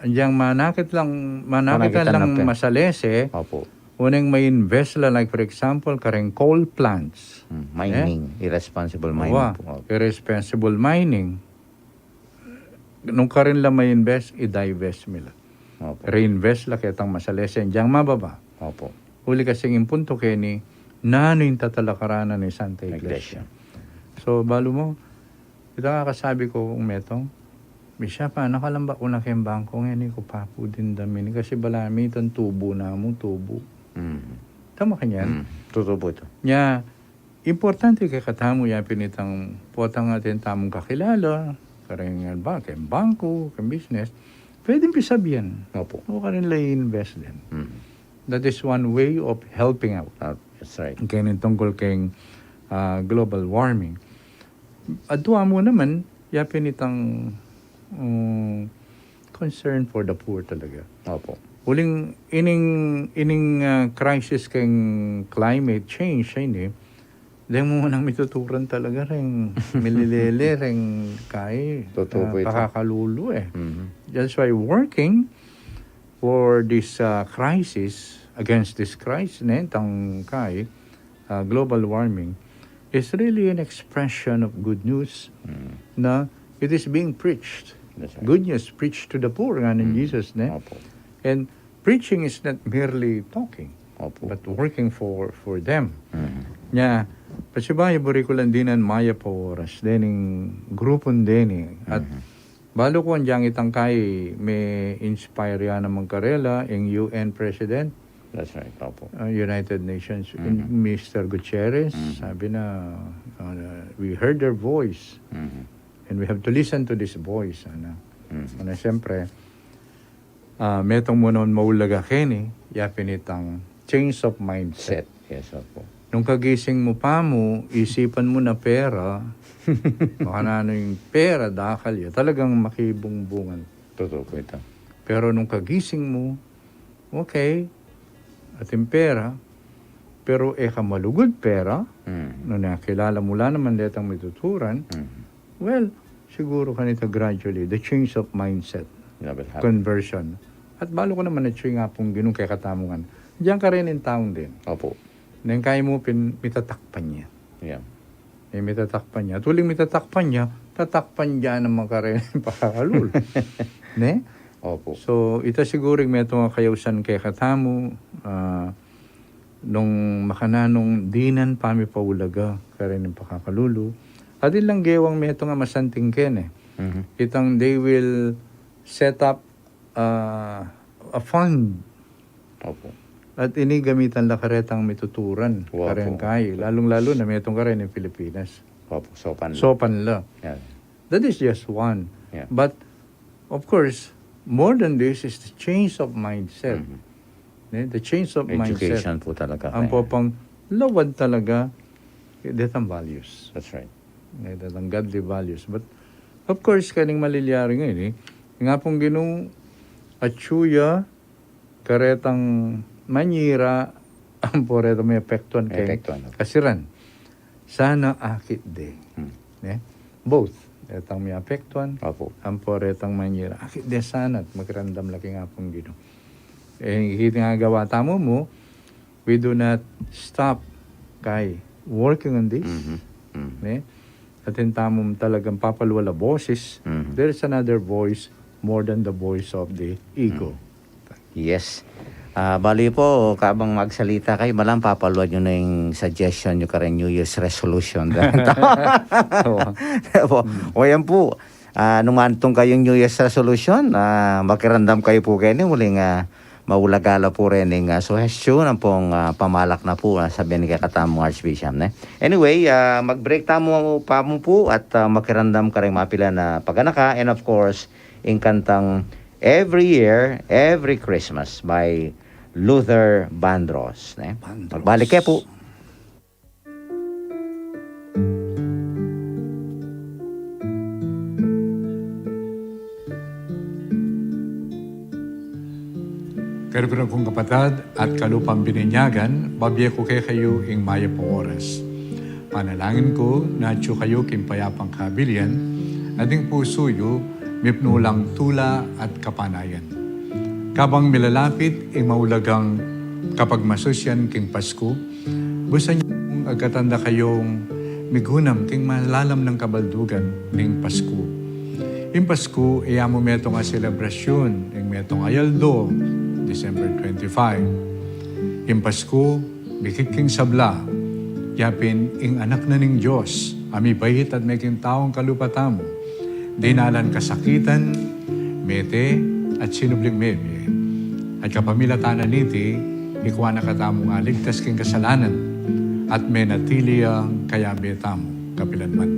inyang manakit lang, manakit lang masalese, opu, uneng mai-invest la, like, for example, kareng coal plants. Mining, irresponsible mining pu. Opu. Irresponsible mining. Nung karin la mai-invest, i-divest mi la. Opu. Reinvest la ketang masalese, inyang mababa. Opu. Uli kasi ing puntu keni, nanu ing tatalakaran na ning Santa Iglesia. Iglesia. So, balu mu, ita nga kasabi ku, Apung Metong, misa pa, nakalamba ku na keng bangku, ngeni ku pa pu dimdam ini, kasi bala mi itang tubu namu, tubu. Tama kanyan? Tutubu itu. Nya, importante kekatamu ya pin itang potang atin tamung kakilala, kareng, ba, keng bangku, keng business, pwedeng pisabyan. Opu. O karin la i-invest din. That is one way of helping out. Ah, that's right. Keng tungkul keng, ah, global warming. Aduan mu naman, ya pin itang, um, concern for the poor talaga. Opu. Uling ining, ining, ah, crisis keng climate change, ini, deng mu nang mituturan talaga reng mililele, reng kai, ah, pakakalulu, eh. That's why working for this, ah, crisis, against this crisis, ne, tang kai, ah, global warming, is really an expression of good news na it is being preached. That's right. Good news preached to the poor, nga ni Jesus, ne? Opu. And preaching is not merely talking, opu, but working for, for them. Nya, pasibayu buri ku lang dinan mayap a oras dening grupung deni. At balu ku anyang itang kai me-inspire ya naman karela, ing U N President, That's right. Opo. Uh, United Nations, Mhm. Mister Gutierrez, Mhm. sabi na, uh, "We heard their voice, Mhm. and we have to listen to this voice," ana. Mhm. Ana, siyempre, ah, metung mu naman maulaga keni, ya pin itang change of mindset. Set. Yes, opo. Nung kagising mu pa mu, isipan mu na pera, baka na ano yung pera, dakal ya, talagang makibungbungan. Totoo po ito. Pero nung kagising mu, okay, atin pera, pero e ka malugud pera, Mm. nung nakilala mu la naman detang mituturan, Mm. well, siguro kanita gradually, the change of mindset, That will happen. conversion. At balu ku naman atyu ing Apung Ginu kekatamu ngan. Diyan ka rin in town din. Opo. Neng kaya mu pin, mitatakpan ya. Yeah. Eh, mitatakpan ya. Tuling mitatakpan ya, tatakpan ya naman ka rin pakakalul. Ne? Opo. So, ita siguro ing metung a kayausan kekatamu, ah, nung makananung dinan pamipaulaga karin ing pakakalulu. At ilang gewang metung a masanting keni. Mhm. Itang they will set up, ah, a fund. Opo. At ini gamitan la karetang mituturan, Opo. karen kai. Lalung-lalu na metung karin ing Pilipinas. Opo, Sopan la. Sopan la. Yeah. That is just one. Yeah. But, of course, more than this is the change of mindset. Mhm. Ne? The change of mindset. Education po talaga. Ang kaya popang lawan talaga, eh, detang values. That's right. Ne, detang godly values. But, of course, kaning malilyari ngayon, eh. Nga pung Ginu, atyu ya, karetang manyira, ampo retang miapektuan keng Miapektuan, no? kasiran. Sana akit de. Hmm. Ne? Both. Retang miapektuan, Opo. ampo retang manyira. Akit de sana at makiramdam la king Apung Ginu. Eh, ikit nga gawa tamu mu, we do not stop kay working on this. Mhm. Mhm. Ne? Atin tamung talagang papalwal a boses. Mhm. There is another voice more than the voice of the ego. Mhm. Yes. Ah, bali po, kabang magsalita kayu, malam papalwal yu na ing suggestion yu karing New Year's resolution. Oo. Opo. Hmm. O yan po, ah, nung mantung kayung New Year's resolution, ah, makiramdam kayu po keni, uling, ah, maulaga la po rening, ah, suhestyon ampong, ah, pamalak na po, ah, sabian kekatamung Archbishop, ne? Anyway, ah, mag-break tamu pa mu po at, ah, makiramdam karing mapilan a paganaka, and of course, ing kantang Every Year, Every Christmas by Luther Vandross, ne? Vandross. Magbalik ke po. Karukuran kung kapatad at kalupang bininyagan, babie ku kekayu ing mayap a oras. Panalangin ku na atyu kayu king payapang kabilian, at ing pusu yu mipnu lang tula at kapanayan. Kabang milalapit ing maulagang kapagmasusyan king Pasku, busan yu pung agkatan da kayung migunam king malalam nang kabaldugan ning Pasku. Ing Pasku, e ya mu metung a selebrasyun ning metung a aldo, December twenty-five. Ing Pasku, mikit king sabla, yapin ing Anak na ning Dios, a mibait at meging taung kalupa tamu, dinalan kasakitan, mete, at sinubling mebie. At kapamilatan na niti, ikua na katamung aligtas king kasalanan, at menatili yang kayabe tamu kapilan man.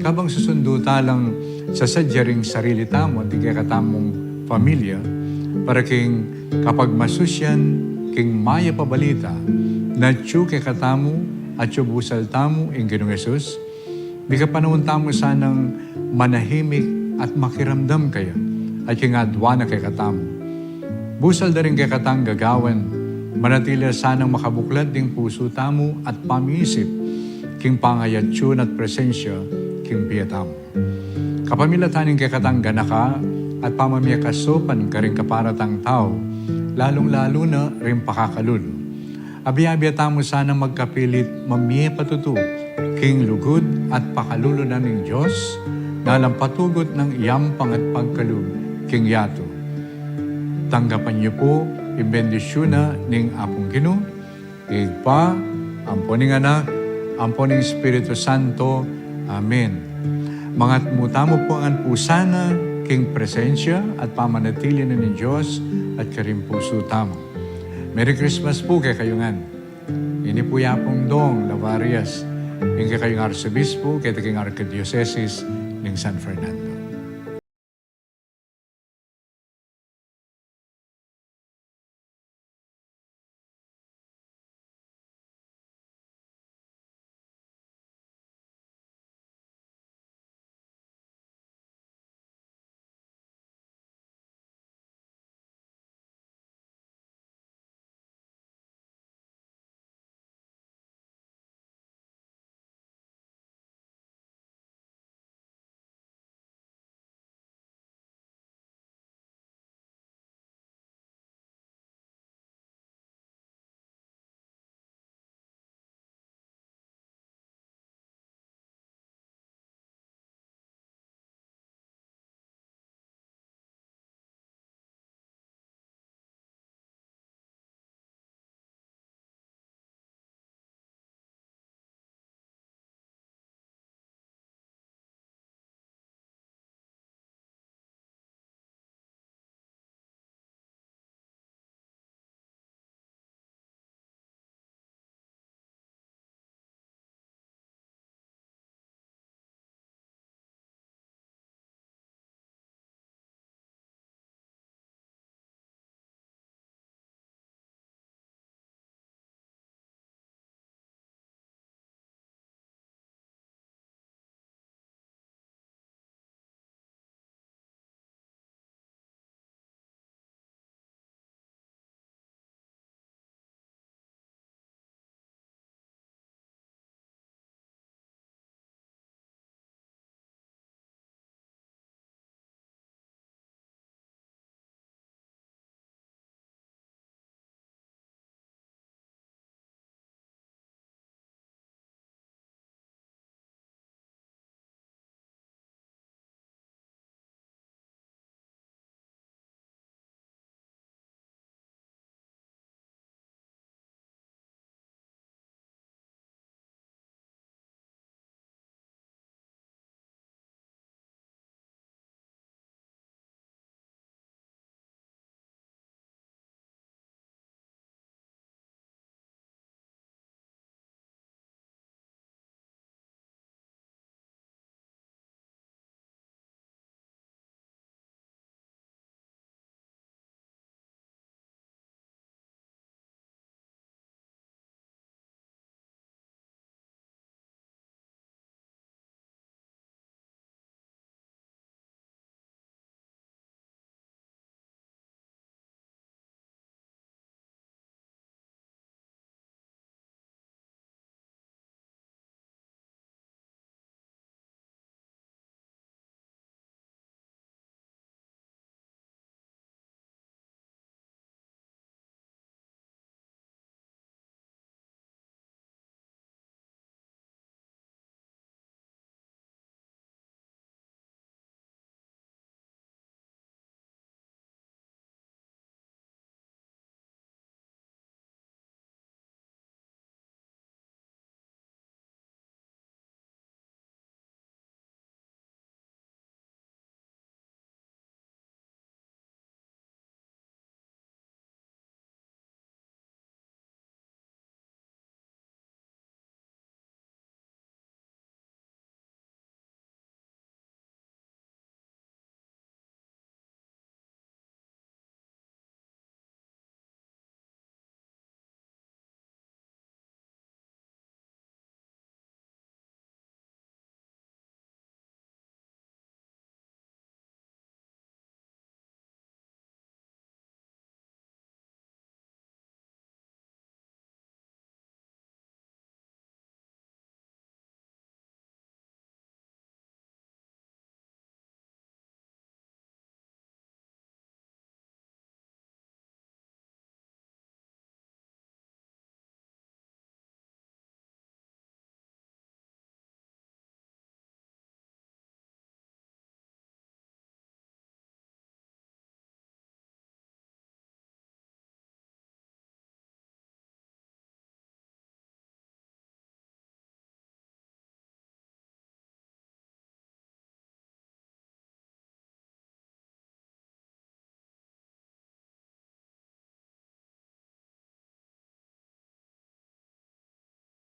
Kabang susundu ta lang sasadya ring sarili tamu at ding kekatamung pamilya, para king kapagmasusyan king mayap a balita, na atyu kekatamu, atyu busal tamu ing Ginung Jesus, mikapanaun tamu sanang manahimik at makiramdam kaya, at king adwan na kekatamu. Busal da ring kekatang gagawan, manatili sanang makabuklat ding pusu tamu at pamiisip, king pangayatyun at presensya, king bie tamu. Kapamilatan ning kekatang ganaka at pamamie kasopan karing kapara tang tau, lalung-lalu na ring pakakalulu. Abiabi tamu sanang magkapilit mamie patutu king lugud at pakalulu na ning Dios, na alang patugut nang iyampang at pagkalub king yatu. Tanggapan yu pu ing bendisyun na ning Apung Ginu, ing Ibpa, ampo ning Anak, ampo ning Espiritu Santo. Amen. Mangatmu tamu pu ngan pu sana king presensya at pamanatili na ning Dios at karing pusu tamu. Merry Christmas pu kekayu ngan. Ini pu i Apung Dong Lavarias, ing kekayung Arsobispo keti king Arkidiosesis ning San Fernando.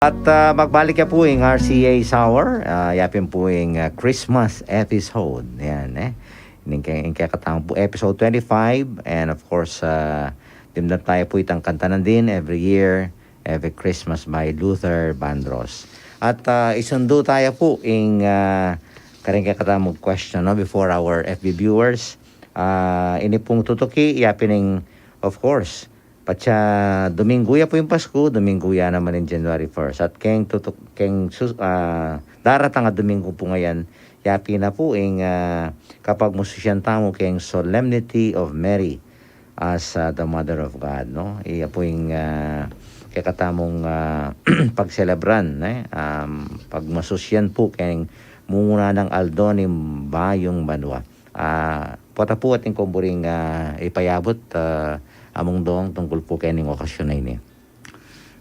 At, ah, magbalik ya pu ing R C A Hour, ah, yapin pu ing, ah, Christmas episode. Yan, e. Ing ke-, ing kekatamung pu episode twenty-five, and of course, ah, dimdam taya pu itang kanta nandin, Every Year, Every Christmas by Luther Vandross. At, ah, isundu taya pu ing, ah, karing kekatamung question, no, before our F B viewers. Ah, ini pung tutuki, yapin ing, of course, patse Dominggu ya pu ing Pasku, Dominggu ya naman ing January first. At keng tutuk-, keng sus-, ah, daratang a Dominggu pu ngeni, yapin na pu ing, ah, kapagmususyan tamu keng Solemnity of Mary as, ah, the Mother of God, no? Iya pu ing, ah, kekatamung, ah, pagselebran, e? Um, pagmasusyan pu keng mumuna nang aldo ning bayung banua. Ah, pota pu atin kong buring, ah, ipayabut, ah, Among Dong, tungkul pu kening okasyon a ini.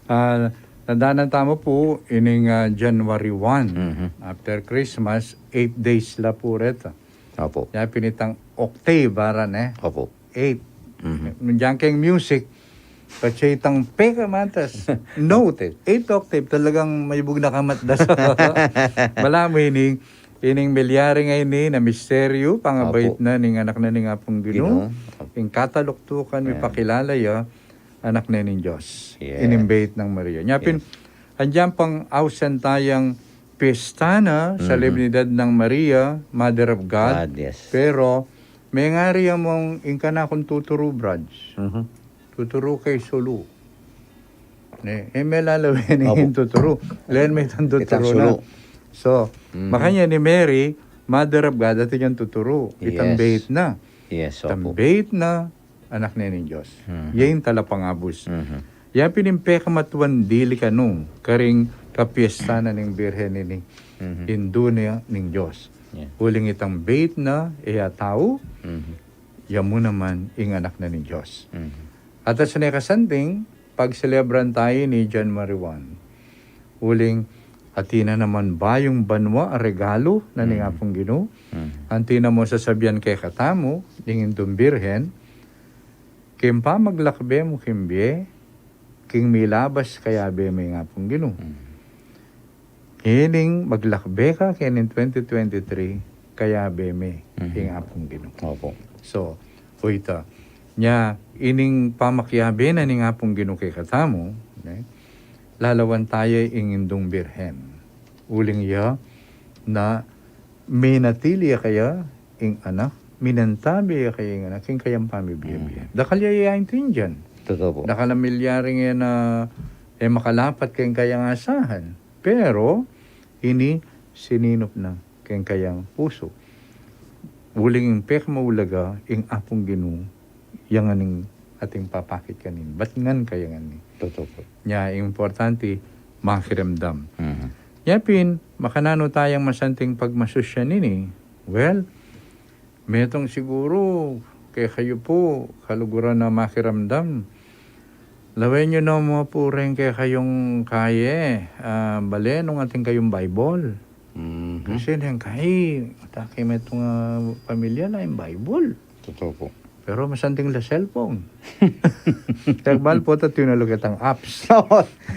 Ah, tandanan tamu pu, ining, ah, January one, Mhm. after Christmas, eight days la pu reta. Opo. Yapin itang octave, ara ne? Opo. Eight. Mhm. Diyan keng music, patse itang pekamatas note, eight octave, talagang mayubug na kamat das. Balamu ining, ining milyari ngeni na misteryu, pangabait Opo. na ning anak na ning Apung Ginu. Ginu. Opo. Ing kataluktukan, Ayan. mipakilala ya, anak na ning Dios. Yes. Inimbait nang Maria. Nyapin, Yes. andiyan pang ausan tayang piyesta na, Mhm. solemnidad nang Maria, Mother of God. God, yes. Pero, mengari ya mung ing kanakung tuturu, Brad. Mhm. Tuturu kay sulu. Ne, e, melalawen Opo. ing tuturu. Len me itang Itang tuturu na. sulu. So, Mhm. makanyan i Mary, Mother of God, atin yang tuturu. Itang Yes. bait na. Yes, Itang opo. bait na, anak ne ning Dios. Mhm. Ya ing talapangabus. Mhm. Ya pin ing pekamatuan dili kanu, karing kapiesta na ning Birhen ini. Mhm. Indu na ning Dios. Yeah. Uling itang bait na, e ya tau, Mhm. ya mu naman ing anak na ning Dios. Mhm. At sa nekasanting, pagselebran tayu ini January one. Uling, atin na naman bayung banua a regalu na ning Mm. Apung Ginu. Mm. Anti na mu sasabian kekatamu, ning Indung Birhen, king pamaglakbe mu king bie, king milabas kayabe me ing Apung Ginu. Mm. Ining maglakbe ka kening twenty twenty-three, kayabe me Mhm. ing Apung Ginu. Opo. So, o ita, nya, ining pamakiyabe na ning Apung Ginu kekatamu, ne? Lalawan taya ing Indung Birhen. Uling ya na minatili ya kaya ing anak, minantabi ya kaya ing anak, king kayang pamibie-bie. Mhm. Dakal ya ya aintindian. Totoo po. Dakal a milyari ngeni a, e, makalapat keng kayang asahan. Pero, ini sininup na keng kayang pusu. Uling ing pekamaulaga, ing Apung Ginu, ya ngan ating papakit kanini. Bat ngan kaya ngeni. Totoo po. Nya, importante, makiramdam. Mhm. Nya pin, makananu tayang masanting pagmasusyan ini? Well, metung siguru, kekayu pu, kaluguran a makiramdam. Lawen yu no mu pu reng kekayung kaye, a, bale nung atin kayung Bible. Mhm. Kasi neng kayi, atake metung a pamilya alang Bible. Totoo po. Pero masanting la cellphone. Tagbal po ta tinulog itang apps.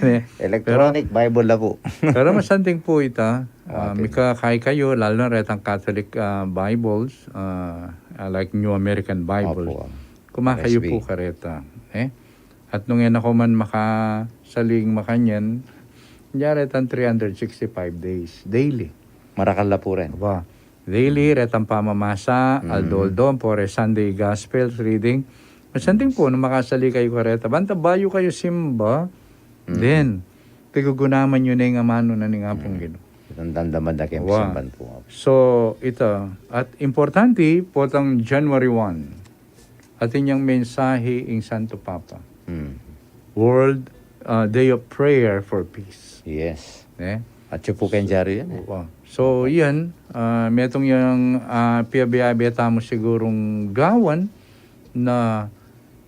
Ne? Electronic Bible na po. Pero masanting po ita, a, Atin. Mika kayi kayu, lalu na retang Catholic, a, Bibles, a, a, like New American Bibles. Opo, a. Kumakayu N S V. Po kareta, e? At nung e na ko man makasaling makanyan, nya retang three hundred sixty-five days, daily. Marakal la po rin. Aba, daily, Mm. retang pamamasa, Mm. aldo-aldo, ampo re Sunday Gospel reading. Masanting po, nung makasali kayu kareta. Banta bayu kayu simba, Mm. then, pigugunaman yu na ing amanu na ning Apung Mm. Ginu. Itang damdaman da keng Wa. Simban po. So, ita, at importante, potang January one. Atin yang mensahe ing Santo Papa. Mm. World, a, Day of Prayer for Peace. Yes. Ne? At siya po keng dyaryu yan, e. Wa. So, yan, a, metung yang, a, piyabe-abe tamu sigurung gawan na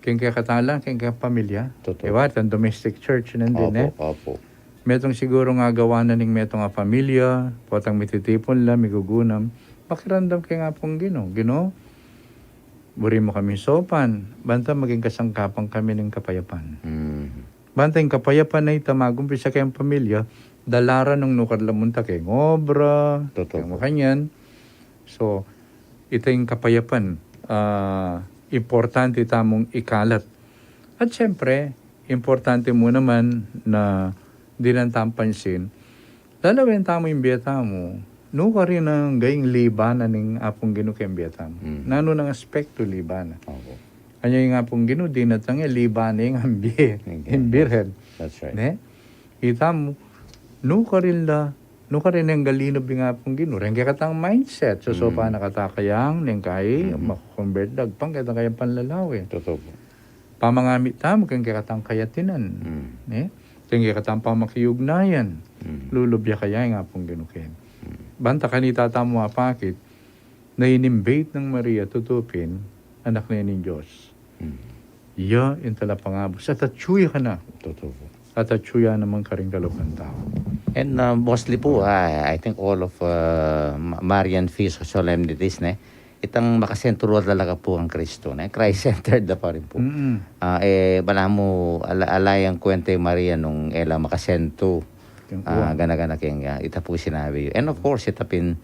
keng kekatala, keng kepamilya. Totoo. Iwa, itang domestic church nandin, Opo, e. opo. Metung sigurung agawan na ning metung a pamilya, potang mititipun la, migugunam, makiramdam keng Apung Ginu. Ginu, buri mu kaming saupan, banta maging kasangkapan kami ning kapayapan. Mm. Banta ing kapayapan a ita, magumpisa keng pamilya, dala ra nung nukad la munta keng obra, keng makanyan. So, ita ing kapayapan, ah, importante tamung ikalat. At siyempre, importante mu naman na dinan tamung pansin, lalawen tamu ing bie tamu, nukarin a gaing libanan ning Apung Ginu keng bie tamu. Nanu nang aspektu libanan? Anya ing Apung Ginu, dinatang ya, libanan ya ing bie, ing birhen. That's right. Ne? Ita mu, nukarin la, nukarin yang galinub ing Apung Ginu. Reng kekatang mindset, so, so pa na kata kayang, neng kai, mako-convert, dagpang kekatang kayang panlalawen. Totoo po. Pamangamit tamu, keng kekatang kayatinan. Ne? Keng kekatang pamakiugnayan. Lulub ya kaya ing Apung Ginu keni. Banta kanita tamu apakit, na inimbate nang Maria, tutu pin, anak ne ning Dios. Ya ing talapangabus. At atyu ya kena. Totoo po. At atyu ya naman karing kalupan tau. And, uh, mostly po, I, I think all of, uh, Ma-, Marian feasts or solemnities, ne, itang makasentro talaga po ang Kristo, ne? Christ-centered na pa rin po. Ah, eh, balamu, ala, ala yang kwenta i Maria nung e la makasentro. Gana-gana keng, ah, ita po sinabi. And of course, ita pin,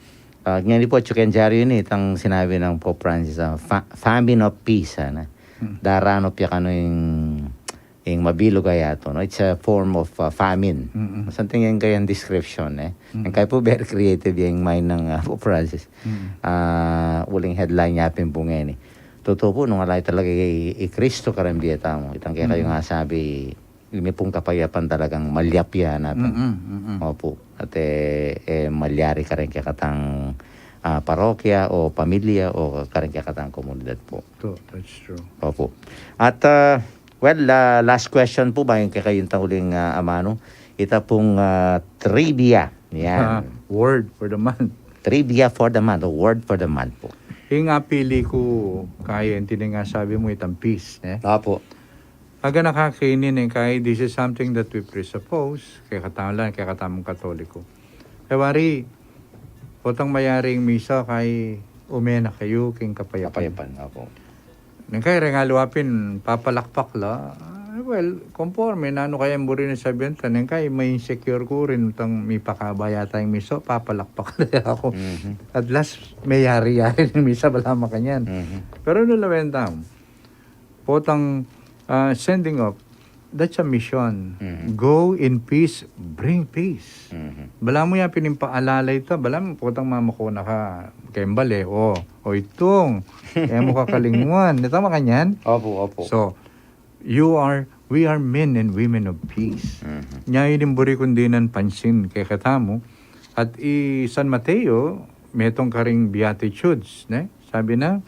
ah, ngeni po, atyu keng dyaryu ini, itang sinabi nang Pope Francis, ah, fa-, famine of peace, ah, na. Daranup ya kanu ing, ing mabilug a yatu, no? It's a form of, ah, famine. Something yang kayang description, eh. Yang kaya po very creative yang mind nang, ah, Pope Francis. Ah, uling headline ya pin po ngeni. Totoo po, nung ala talaga i, i Kristo kareng bie tamu. Itang kekayu nga sabi, ini pung kapayapan talagang malyari ya na pin. Opo. At, eh, eh, malyari kareng kekatang, ah, parokya o pamilya o kareng kekatang komunidad po. That's true. Opo. At, ah, well, ah, last question po, bayu kekayu ing uling, ah, amanu. Ita pung, ah, trivia. Yan. Word for the month. Trivia for the month o word for the month po. Ing apili ku kaya, ing tining sabi mu, itang peace, ne? Opo. Aganaka keni, neng kai, this is something that we presuppose, kekatamu la, kekatamung Katoliko. E wari, potang mayari ing misa, kai, ume na kayu king kapayapan. Kapayapan, opo. Neng kai, reng aliwa pin, papalakpak la. Ah, well, conforme, nanu kaya ing buri nang sabian ta, neng kai, ma-insecure ku rin, potang mipakaba yata ing misa, papalakpak la aku. At last, mayari-yari ing misa, balamu makanyan. Pero nanu lawen tamu, potang, ah, sending off, that's a mission. Go in peace, bring peace. Balamu ya pin ing paalala ita, balamu potang mamako na ka keng bale, o, o itung, e mu kakalingwan. Ita makanyan? Opo, opo. So, you are, we are men and women of peace. Nya ini ing buri kung dinan pansin kekatamu. At i San Mateo, metung karing Beatitudes, ne? Sabi na,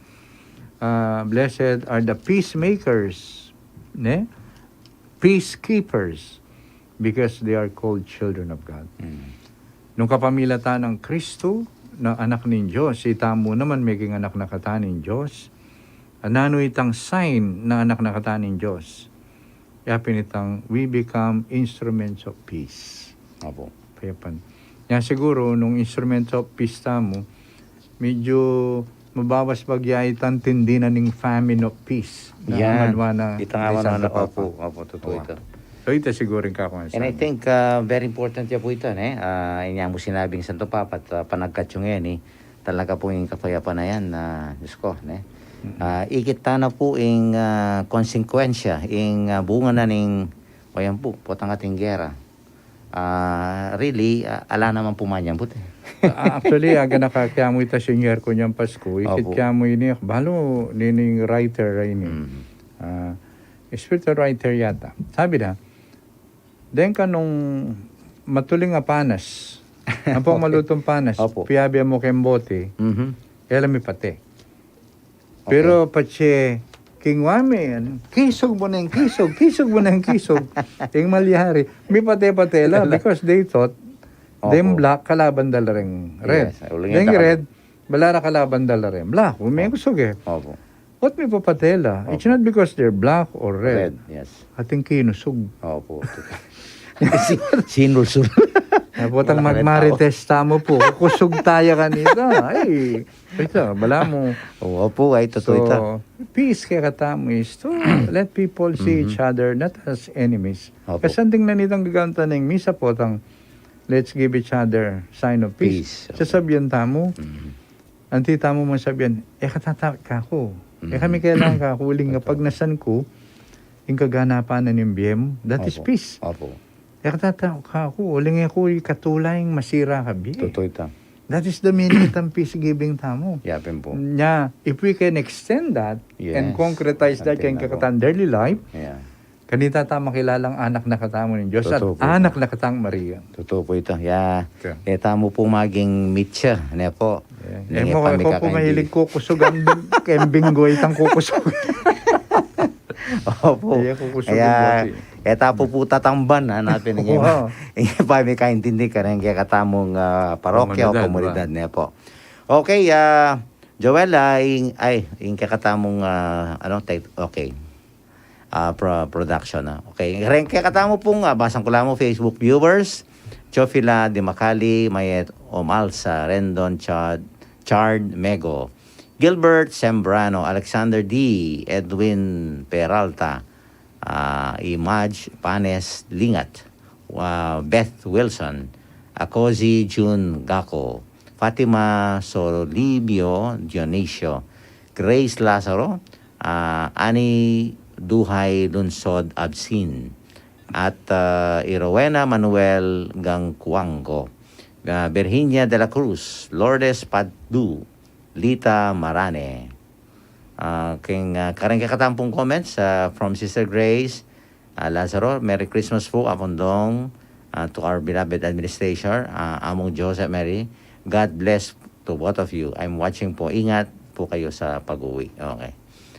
ah, "Blessed are the peacemakers," ne? "Peacekeepers, because they are called children of God." Nung kapamilatan nang Kristo na anak ning Dios, itamu naman meging anak na kata ning Dios. Nanu itang sign na anak na kata ning Dios? Ya pin itang, we become instruments of peace. Opo. Kayapan. Nya siguru, nung instruments of peace tamu, medyo mabawas bagya itang tindi na ning famine of peace. Na yan. Awan na, ita nga, awan na, Santa Papa. Opo, opo, totoo ita. So, ita siguru ing kakuan. And I think, uh, very important ya po ita, ne? Uh, inya mu sinabing Santo Papa, at, uh, panagkat yu ngeni, talaga pung ing kapayapan a yan, ah, Diyos ko, ne? Ah, ikit ta na pu ing, ah, konsekwensya, ing, ah, bunga na ning, o yan pu, potang ating gera. Ah, really, ah, ala naman pu man yan pu, te. Ah, actually, aga na ka kaya mu ita sinyer ku nyang Pasku, ikit kaya mu ini, balu nining writer ini. Ah, spiritual writer yata. Sabi na, deng kanung matuling a panas. Ampong malutung panas. Opo. Piyabe mu keng bote. Mhm. E la mipate. Okay. Pero patse, kingwa me, kisug mu neng kisug, kisug mu neng kisug. Ing malyari, mipate-pate la, because they thought, deng black, kalaban da la reng red. Yes, uling deng red, bala ra kalaban da la reng black. Ume kusug e. Opo. What mipapate la? It's not because they're black or red. Red, yes. Ating kinusug. Opo. Si-, sinulsul. Napotang magmarites tamu pu. Kusug taya kanita. Ay, ita, balamu. Opo, ay, totoo ita. So, peace kekatamu is to let people see each other, not as enemies. Opo. Kasi anting na nitang gagantan ning misa potang, "Let's give each other sign of peace." Peace, opo. Sasabian tamu, anti tamu mang sabian, "E ka tata kaku. E kami kailangan kaku, uling nga pagnasan ku, ing kaganapan na ning bie mu, that is peace. Opo. E ka tata kaku, uling e ku ikatula ing masira ka bie." Totoo ita. That is the meaning itang peace giving tamu. Yapin pu. Nya, if we can extend that and concretize that keng kekatang daily life, kanita ta makilalang anak na katamu ning Dios at anak na katang Maria. Totoo pu ita. Ya, e tamu pu maging mitya, ne pu. E mu, e ku pu mahilig kukusug, keng binggo itang kukusug. Opo. Kaya kukusug. Kaya, e tamu pu tatamban, hanapin ing pamikaintindi kareng kekatamung, ah, parokya o komunidad, ne pu. Okay, ah, Joel, ah, ing, ay, ing kekatamung, ah, ano, okay. Ah, pro-, production, ah. Okay, kareng kekatamu pung, ah, basang ku la mu, Facebook viewers, Jofila Dimakali, Mayet Omalsa, Rendon Chad, Chard Mego, Gilbert Sembrano, Alexander D, Edwin Peralta, ah, Imaj Panes Lingat, ah, Beth Wilson, Akozi Jun Gako, Fatima Solibio Dionisio, Grace Lazaro, ah, Ani Duhay Lunsod Absin, at, ah, i Rowena Manuel Gangcuango, ah, Virginia de la Cruz, Lourdes Padu, Lita Marane. Ah, keng, ah, kareng kekatamu pung comments, ah, from Sister Grace, ah, Lazaro, "Merry Christmas po, Apondong, ah, to our beloved administration, ah, Among Joseph Mary. God bless to both of you. I'm watching po. Ingat po kayo sa pag-uwi." Okay.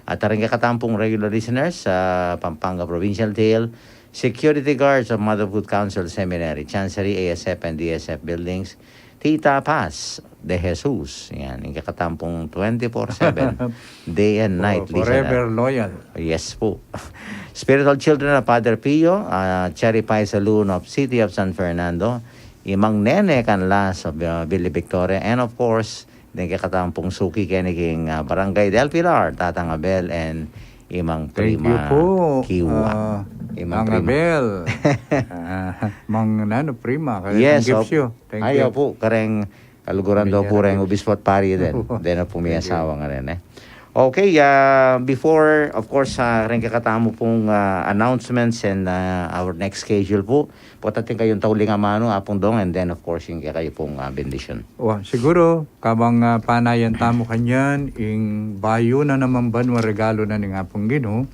At kareng kekatamu pung regular listeners sa Pampanga Provincial Tale, security guards of Motherhood Council Seminary, Chancery, A S F and D S F buildings, Tita Paz de Jesus. Yan, ing kekatamu pung twenty-four seven, day and night listener. Forever loyal. Yes po. Spiritual children of Father Pio, ah, Cherry Pie Saloon of City of San Fernando, i Mang Nene Canlas of, ah, Villa Victoria, and of course, ing kekatamu pung suki keni king, ah, Barangay Del Pilar, Tatang Abel and i Mang Prima Kiwa. Thank you po, ah, Mang Abel. Ah, Mang nanu, Prima, kareng gifts yu. Thank you. Ay, opo, kareng kaluguran do pu reng obispo at pari den. Den na pu mi asawa ngeni, e. Okay, ah, before, of course, ah, kareng kekatamu pung, ah, announcements and, ah, our next schedule pu, pota atin kayung tauling amanu, Apondong, and then, of course, ing kekayu pung, ah, bendisyon. Wa, siguru, kabang, ah, panayan tamu kanyan, ing bayu na namang banua regalu na ning Apung Ginu,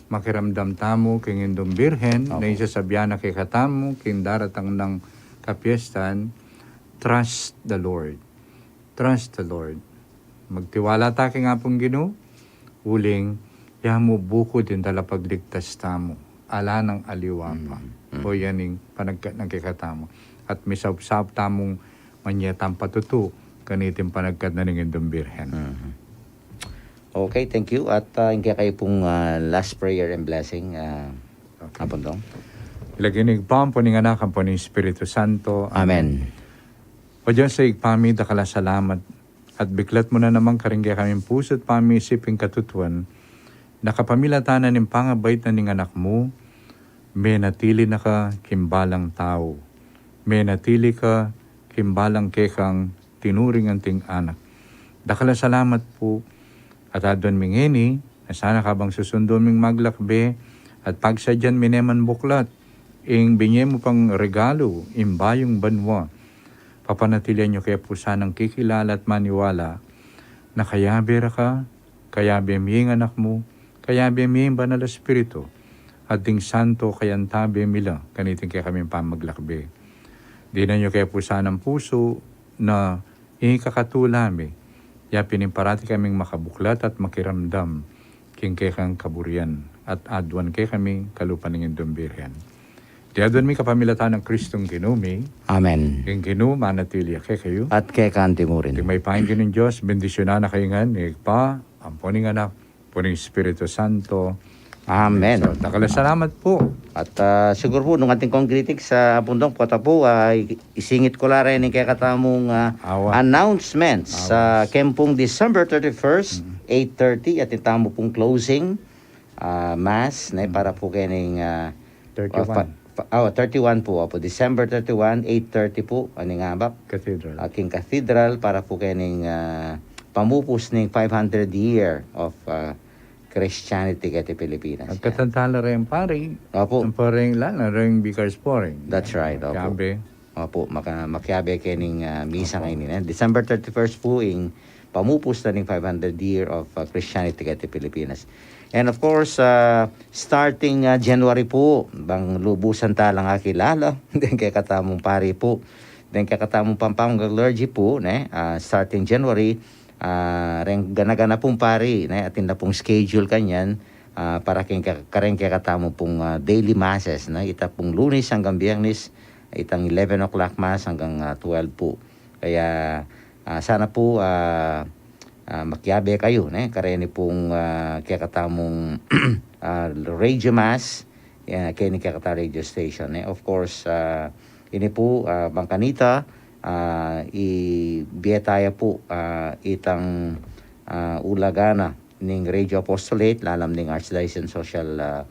makiramdam tamu king Indung Birhen, na isasabian na kekatamu king daratang nang kapiestan, trust the Lord. Trust the Lord. Magtiwala ta king Apung Ginu, uling ya mu bukud ing talapagligtas tamu, ala nang aliwa pa. O yan ing panagkat na kekatamu. At misaup-saup tamung manyatang patutu kaniting panagkat na ning Indung Birhen. Okay, thank you. At, ah, ing kekayu pung, ah, last prayer and blessing, ah, Apondong. Lagyu ning Ibpa, ampo ning Anak, ampo ning Espiritu Santo. Amen. O Dios a Ibpa mi, dakal a salamat at biklat mu na naman karing kekaming pusu't pamiisip ing katutuan, na kapamilatan na ning pangabait na ning Anak mu, menatili na ka king balang tau, menatili ka king balang kekang tinuring anting anak. Dakal a salamat pu, at aduan mi ngeni, na sana kabang susundu ming maglakbe, at pagsadyan mi ne man buklat ing binye mu pang regalu, ing bayung banua, papanatilian yu ke pu sanang kikilala at maniwala na kayabe ra ka, kayabe mi ing Anak mu, kayabe mi ing Banal a Espiritu, at ding santo kayantabe mi la kaniting kekaming pamaglakbe. Dinan yu ke pu sanang pusu na ing ikakatula mi, ya pin ing parati kaming makabuklat at makiramdam king kekang kaburian, at aduan kekami kalupa ning Indung Birhen. Iti aduan mi kapamilatan nang Kristong Ginu mi. Amen. Ing Ginu manatili ya kekayu. At keka anti mu rin. Ing mayupayang Ginung Dios, bendisyunan na kayu ngan ning Ibpa, ampo ning Anak, ampo ning Espiritu Santo. Amen. So, dakal a salamat pu. At ah, siguru pu, nung atin kong greetings sa Apung Dong, pota pu, ah, i- isingit ku la reng kekatamung ah, Awa. Announcements. Awa. Sa keng pung December thirty-first, eight thirty, atin tamu pung closing ah, mass, ne, para pu kening ah, thirty-one. Ah, pa- pa- oh, thirty-one pu, opu, December thirty-one, eight thirty pu, aning abak. Cathedral. Ah, king Cathedral, para pu kening ah, pamupus ning five hundred year of ah, Christianity keti Pilipinas. At katantan la reng pari, Opu. Ang pari la, la reng Vicar's Pari. That's right, opu. Kabe. Opu, maka- makiabe kening ah, misa ngeni, ne? December thirty-first pu ing pamupus na ning five hundred year of ah, Christianity keti Pilipinas. And of course, ah, starting ah, January pu, bang lubusan ta lang akilala, deng kekatamung pari pu, deng kekatamung Pampanga clergy pu, ne? Ah, starting January, ah, reng gana-gana pung pari, ne? Atin na pung schedule kanyan, ah, para keng ke- kareng kekatamu pung ah, daily masses, ne? Ita pung Lunes anggang Biyernes, itang eleven o'clock mass anggang ah, twelve pu. Kaya ah, sana pu ah, ah, makiabe kayu, ne? Kareni pung ah, kekatamung ah, radio mass, ah, keni kekata radio station, ne? Of course, ah, ini pu ah, bang kanita, ah, i- bie taya pu ah, itang ah, ulagan na ning Radio Apostolate lalam ning Archdiocese Social ah,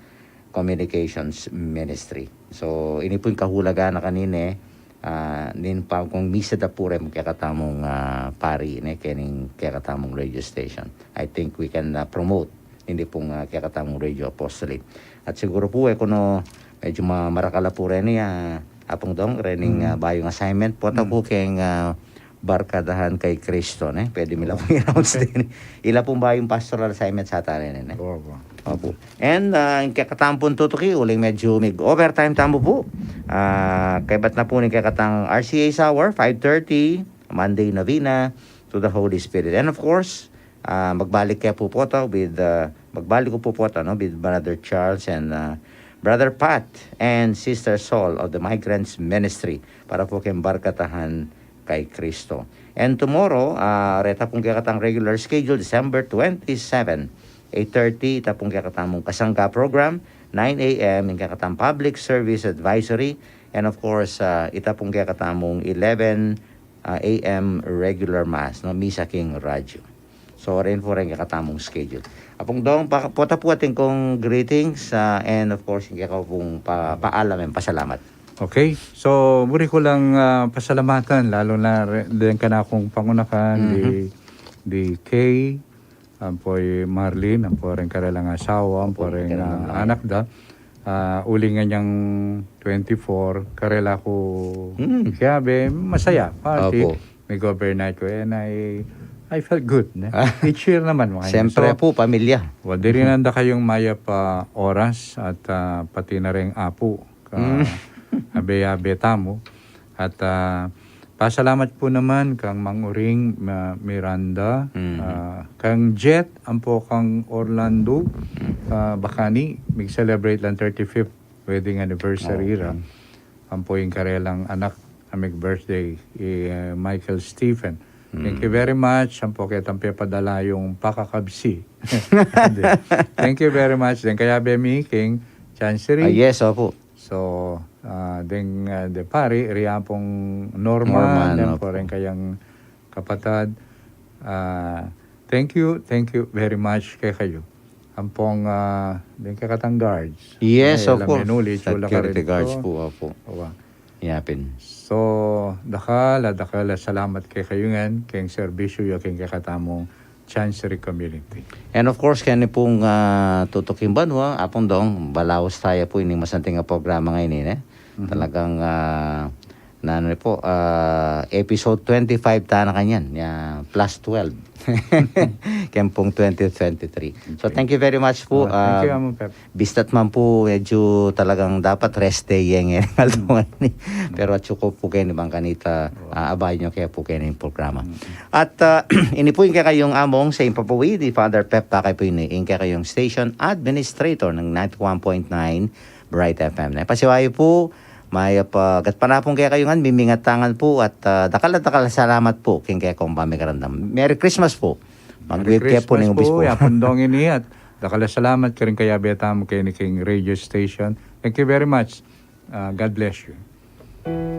Communications Ministry. So ini pu ing kahulagan na kanini, ah, ning pamisa da pu reng kekatamung ah, pari, ne, kening kekatamung radio station. I think we can ah, promote ini pung ah, kekatamung Radio Apostolate. At siguru pu, e ku no, medyu ma- marakal la pu reni, ah, Apung Dong, rening ah, bayung assignment, pota pu keng ah, Barkadahan kay Kristo, ne? Pwede mi la pung i-announce din. Ila pung bayung pastoral assignment sa atin, ne? Opo. Opu. And ah, ing kekatamu pung tutuki, uling medyu mig-overtime tamu pu. Ah, kaybat na pu ning kekatang R C H hour, five thirty, Monday novena to the Holy Spirit. And of course, ah, magbalik ke pu pota with, ah, magbalik ku pu pota, no, with Brother Charles and ah, Brother Pat and Sister Sol of the Migrants Ministry para pu keng Barkadahan kay Kristo. And tomorrow, ah, reta pung kekatang regular schedule, December twenty-seven, eight thirty, ita pung kekatamung kasangga program, nine a.m. ing kekatang public service advisory, and of course, ah, ita pung kekatamung eleven ah, a.m. regular mass, no, misa king radyo. So, reni pu reng kekatamung schedule. Apung Dong, pa- pota pu atin kung greetings, ah, and of course, ing keka pung pa- paalam and pasalamat. Okay. So, buri ku lang ah, pasalamatan, lalu na re- deng kanakung pangunakan, di, di Kay, ampo i Marlene, ampo reng karelang asawa, ampo reng ah, anak da. Ah, uling inyang twenty-four, karela ku kiabe, masaya. Pati, mig-overnight ku, and I, I felt good, ne? I-cheer naman, makanya. Siyempre pu, pamilya. Well, diri nanda kayung mayap a oras at ah, pati na reng apu, ka- abe-abe tamu. At ah, pasalamat pu naman kang Mang Uring, ah, Miranda, ah, kang Jet, ampo kang Orlando, ah, Bacani, mig-celebrate lang thirty-fifth wedding anniversary ra. Ampo ing karelang anak a mig-birthday, i, ah, Michael Stephen. Thank you very much. Ampo ketang pepadala yung pakakabsi. Thank you very much. Then kaya be mi king Chancery. Ah, yes, opu. So, ah, deng ah, de pari, ria pung Norman, Norman, deng opu. Pu reng kayang kapatad. Ah, thank you, thank you very much kekayu. Ampong ah, deng kekatang guards. Yes, of course. Security guards pu, opu. Yapin. So, dakal a, dakal a salamat kekayu ngan keng serbisyu yu keng kekatamung Chancery community. And of course, keni pung ah, tutuking banua, Apung Dong, balaus taya pu ining masanting a programa ngeni, ne? Talagang ah, nanu pu, ah, episode twenty-five ta na kanyan, ya, plus twelve. Keng pung twenty twenty-three. So, thank you very much pu. Ah, thank you, Among Pep. Bista't man pu, medyu talagang dapat rest day yang, eh, aldo ngeni. Pero atyu ku pu keni bang kanita, ah, abayan yu ke pu keni ing programa. At ah, ini pu ing kekayung among sa impapawid, i Father Pep Pakay pu ini, ing kekayung station administrator ng ninety-one point nine Bright F M. Ne, pasiwa yu pu, mayap a gatpanapun kekayu ngan, mimingat tangan pu, at ah, dakal a dakal a salamat pu king kekong pamikiramdam. Merry Christmas pu. Merry Christmas pu, Apung Dong ini, at Dakal a salamat karing kayabe tamu keni king radio station. Thank you very much. Ah, God bless you.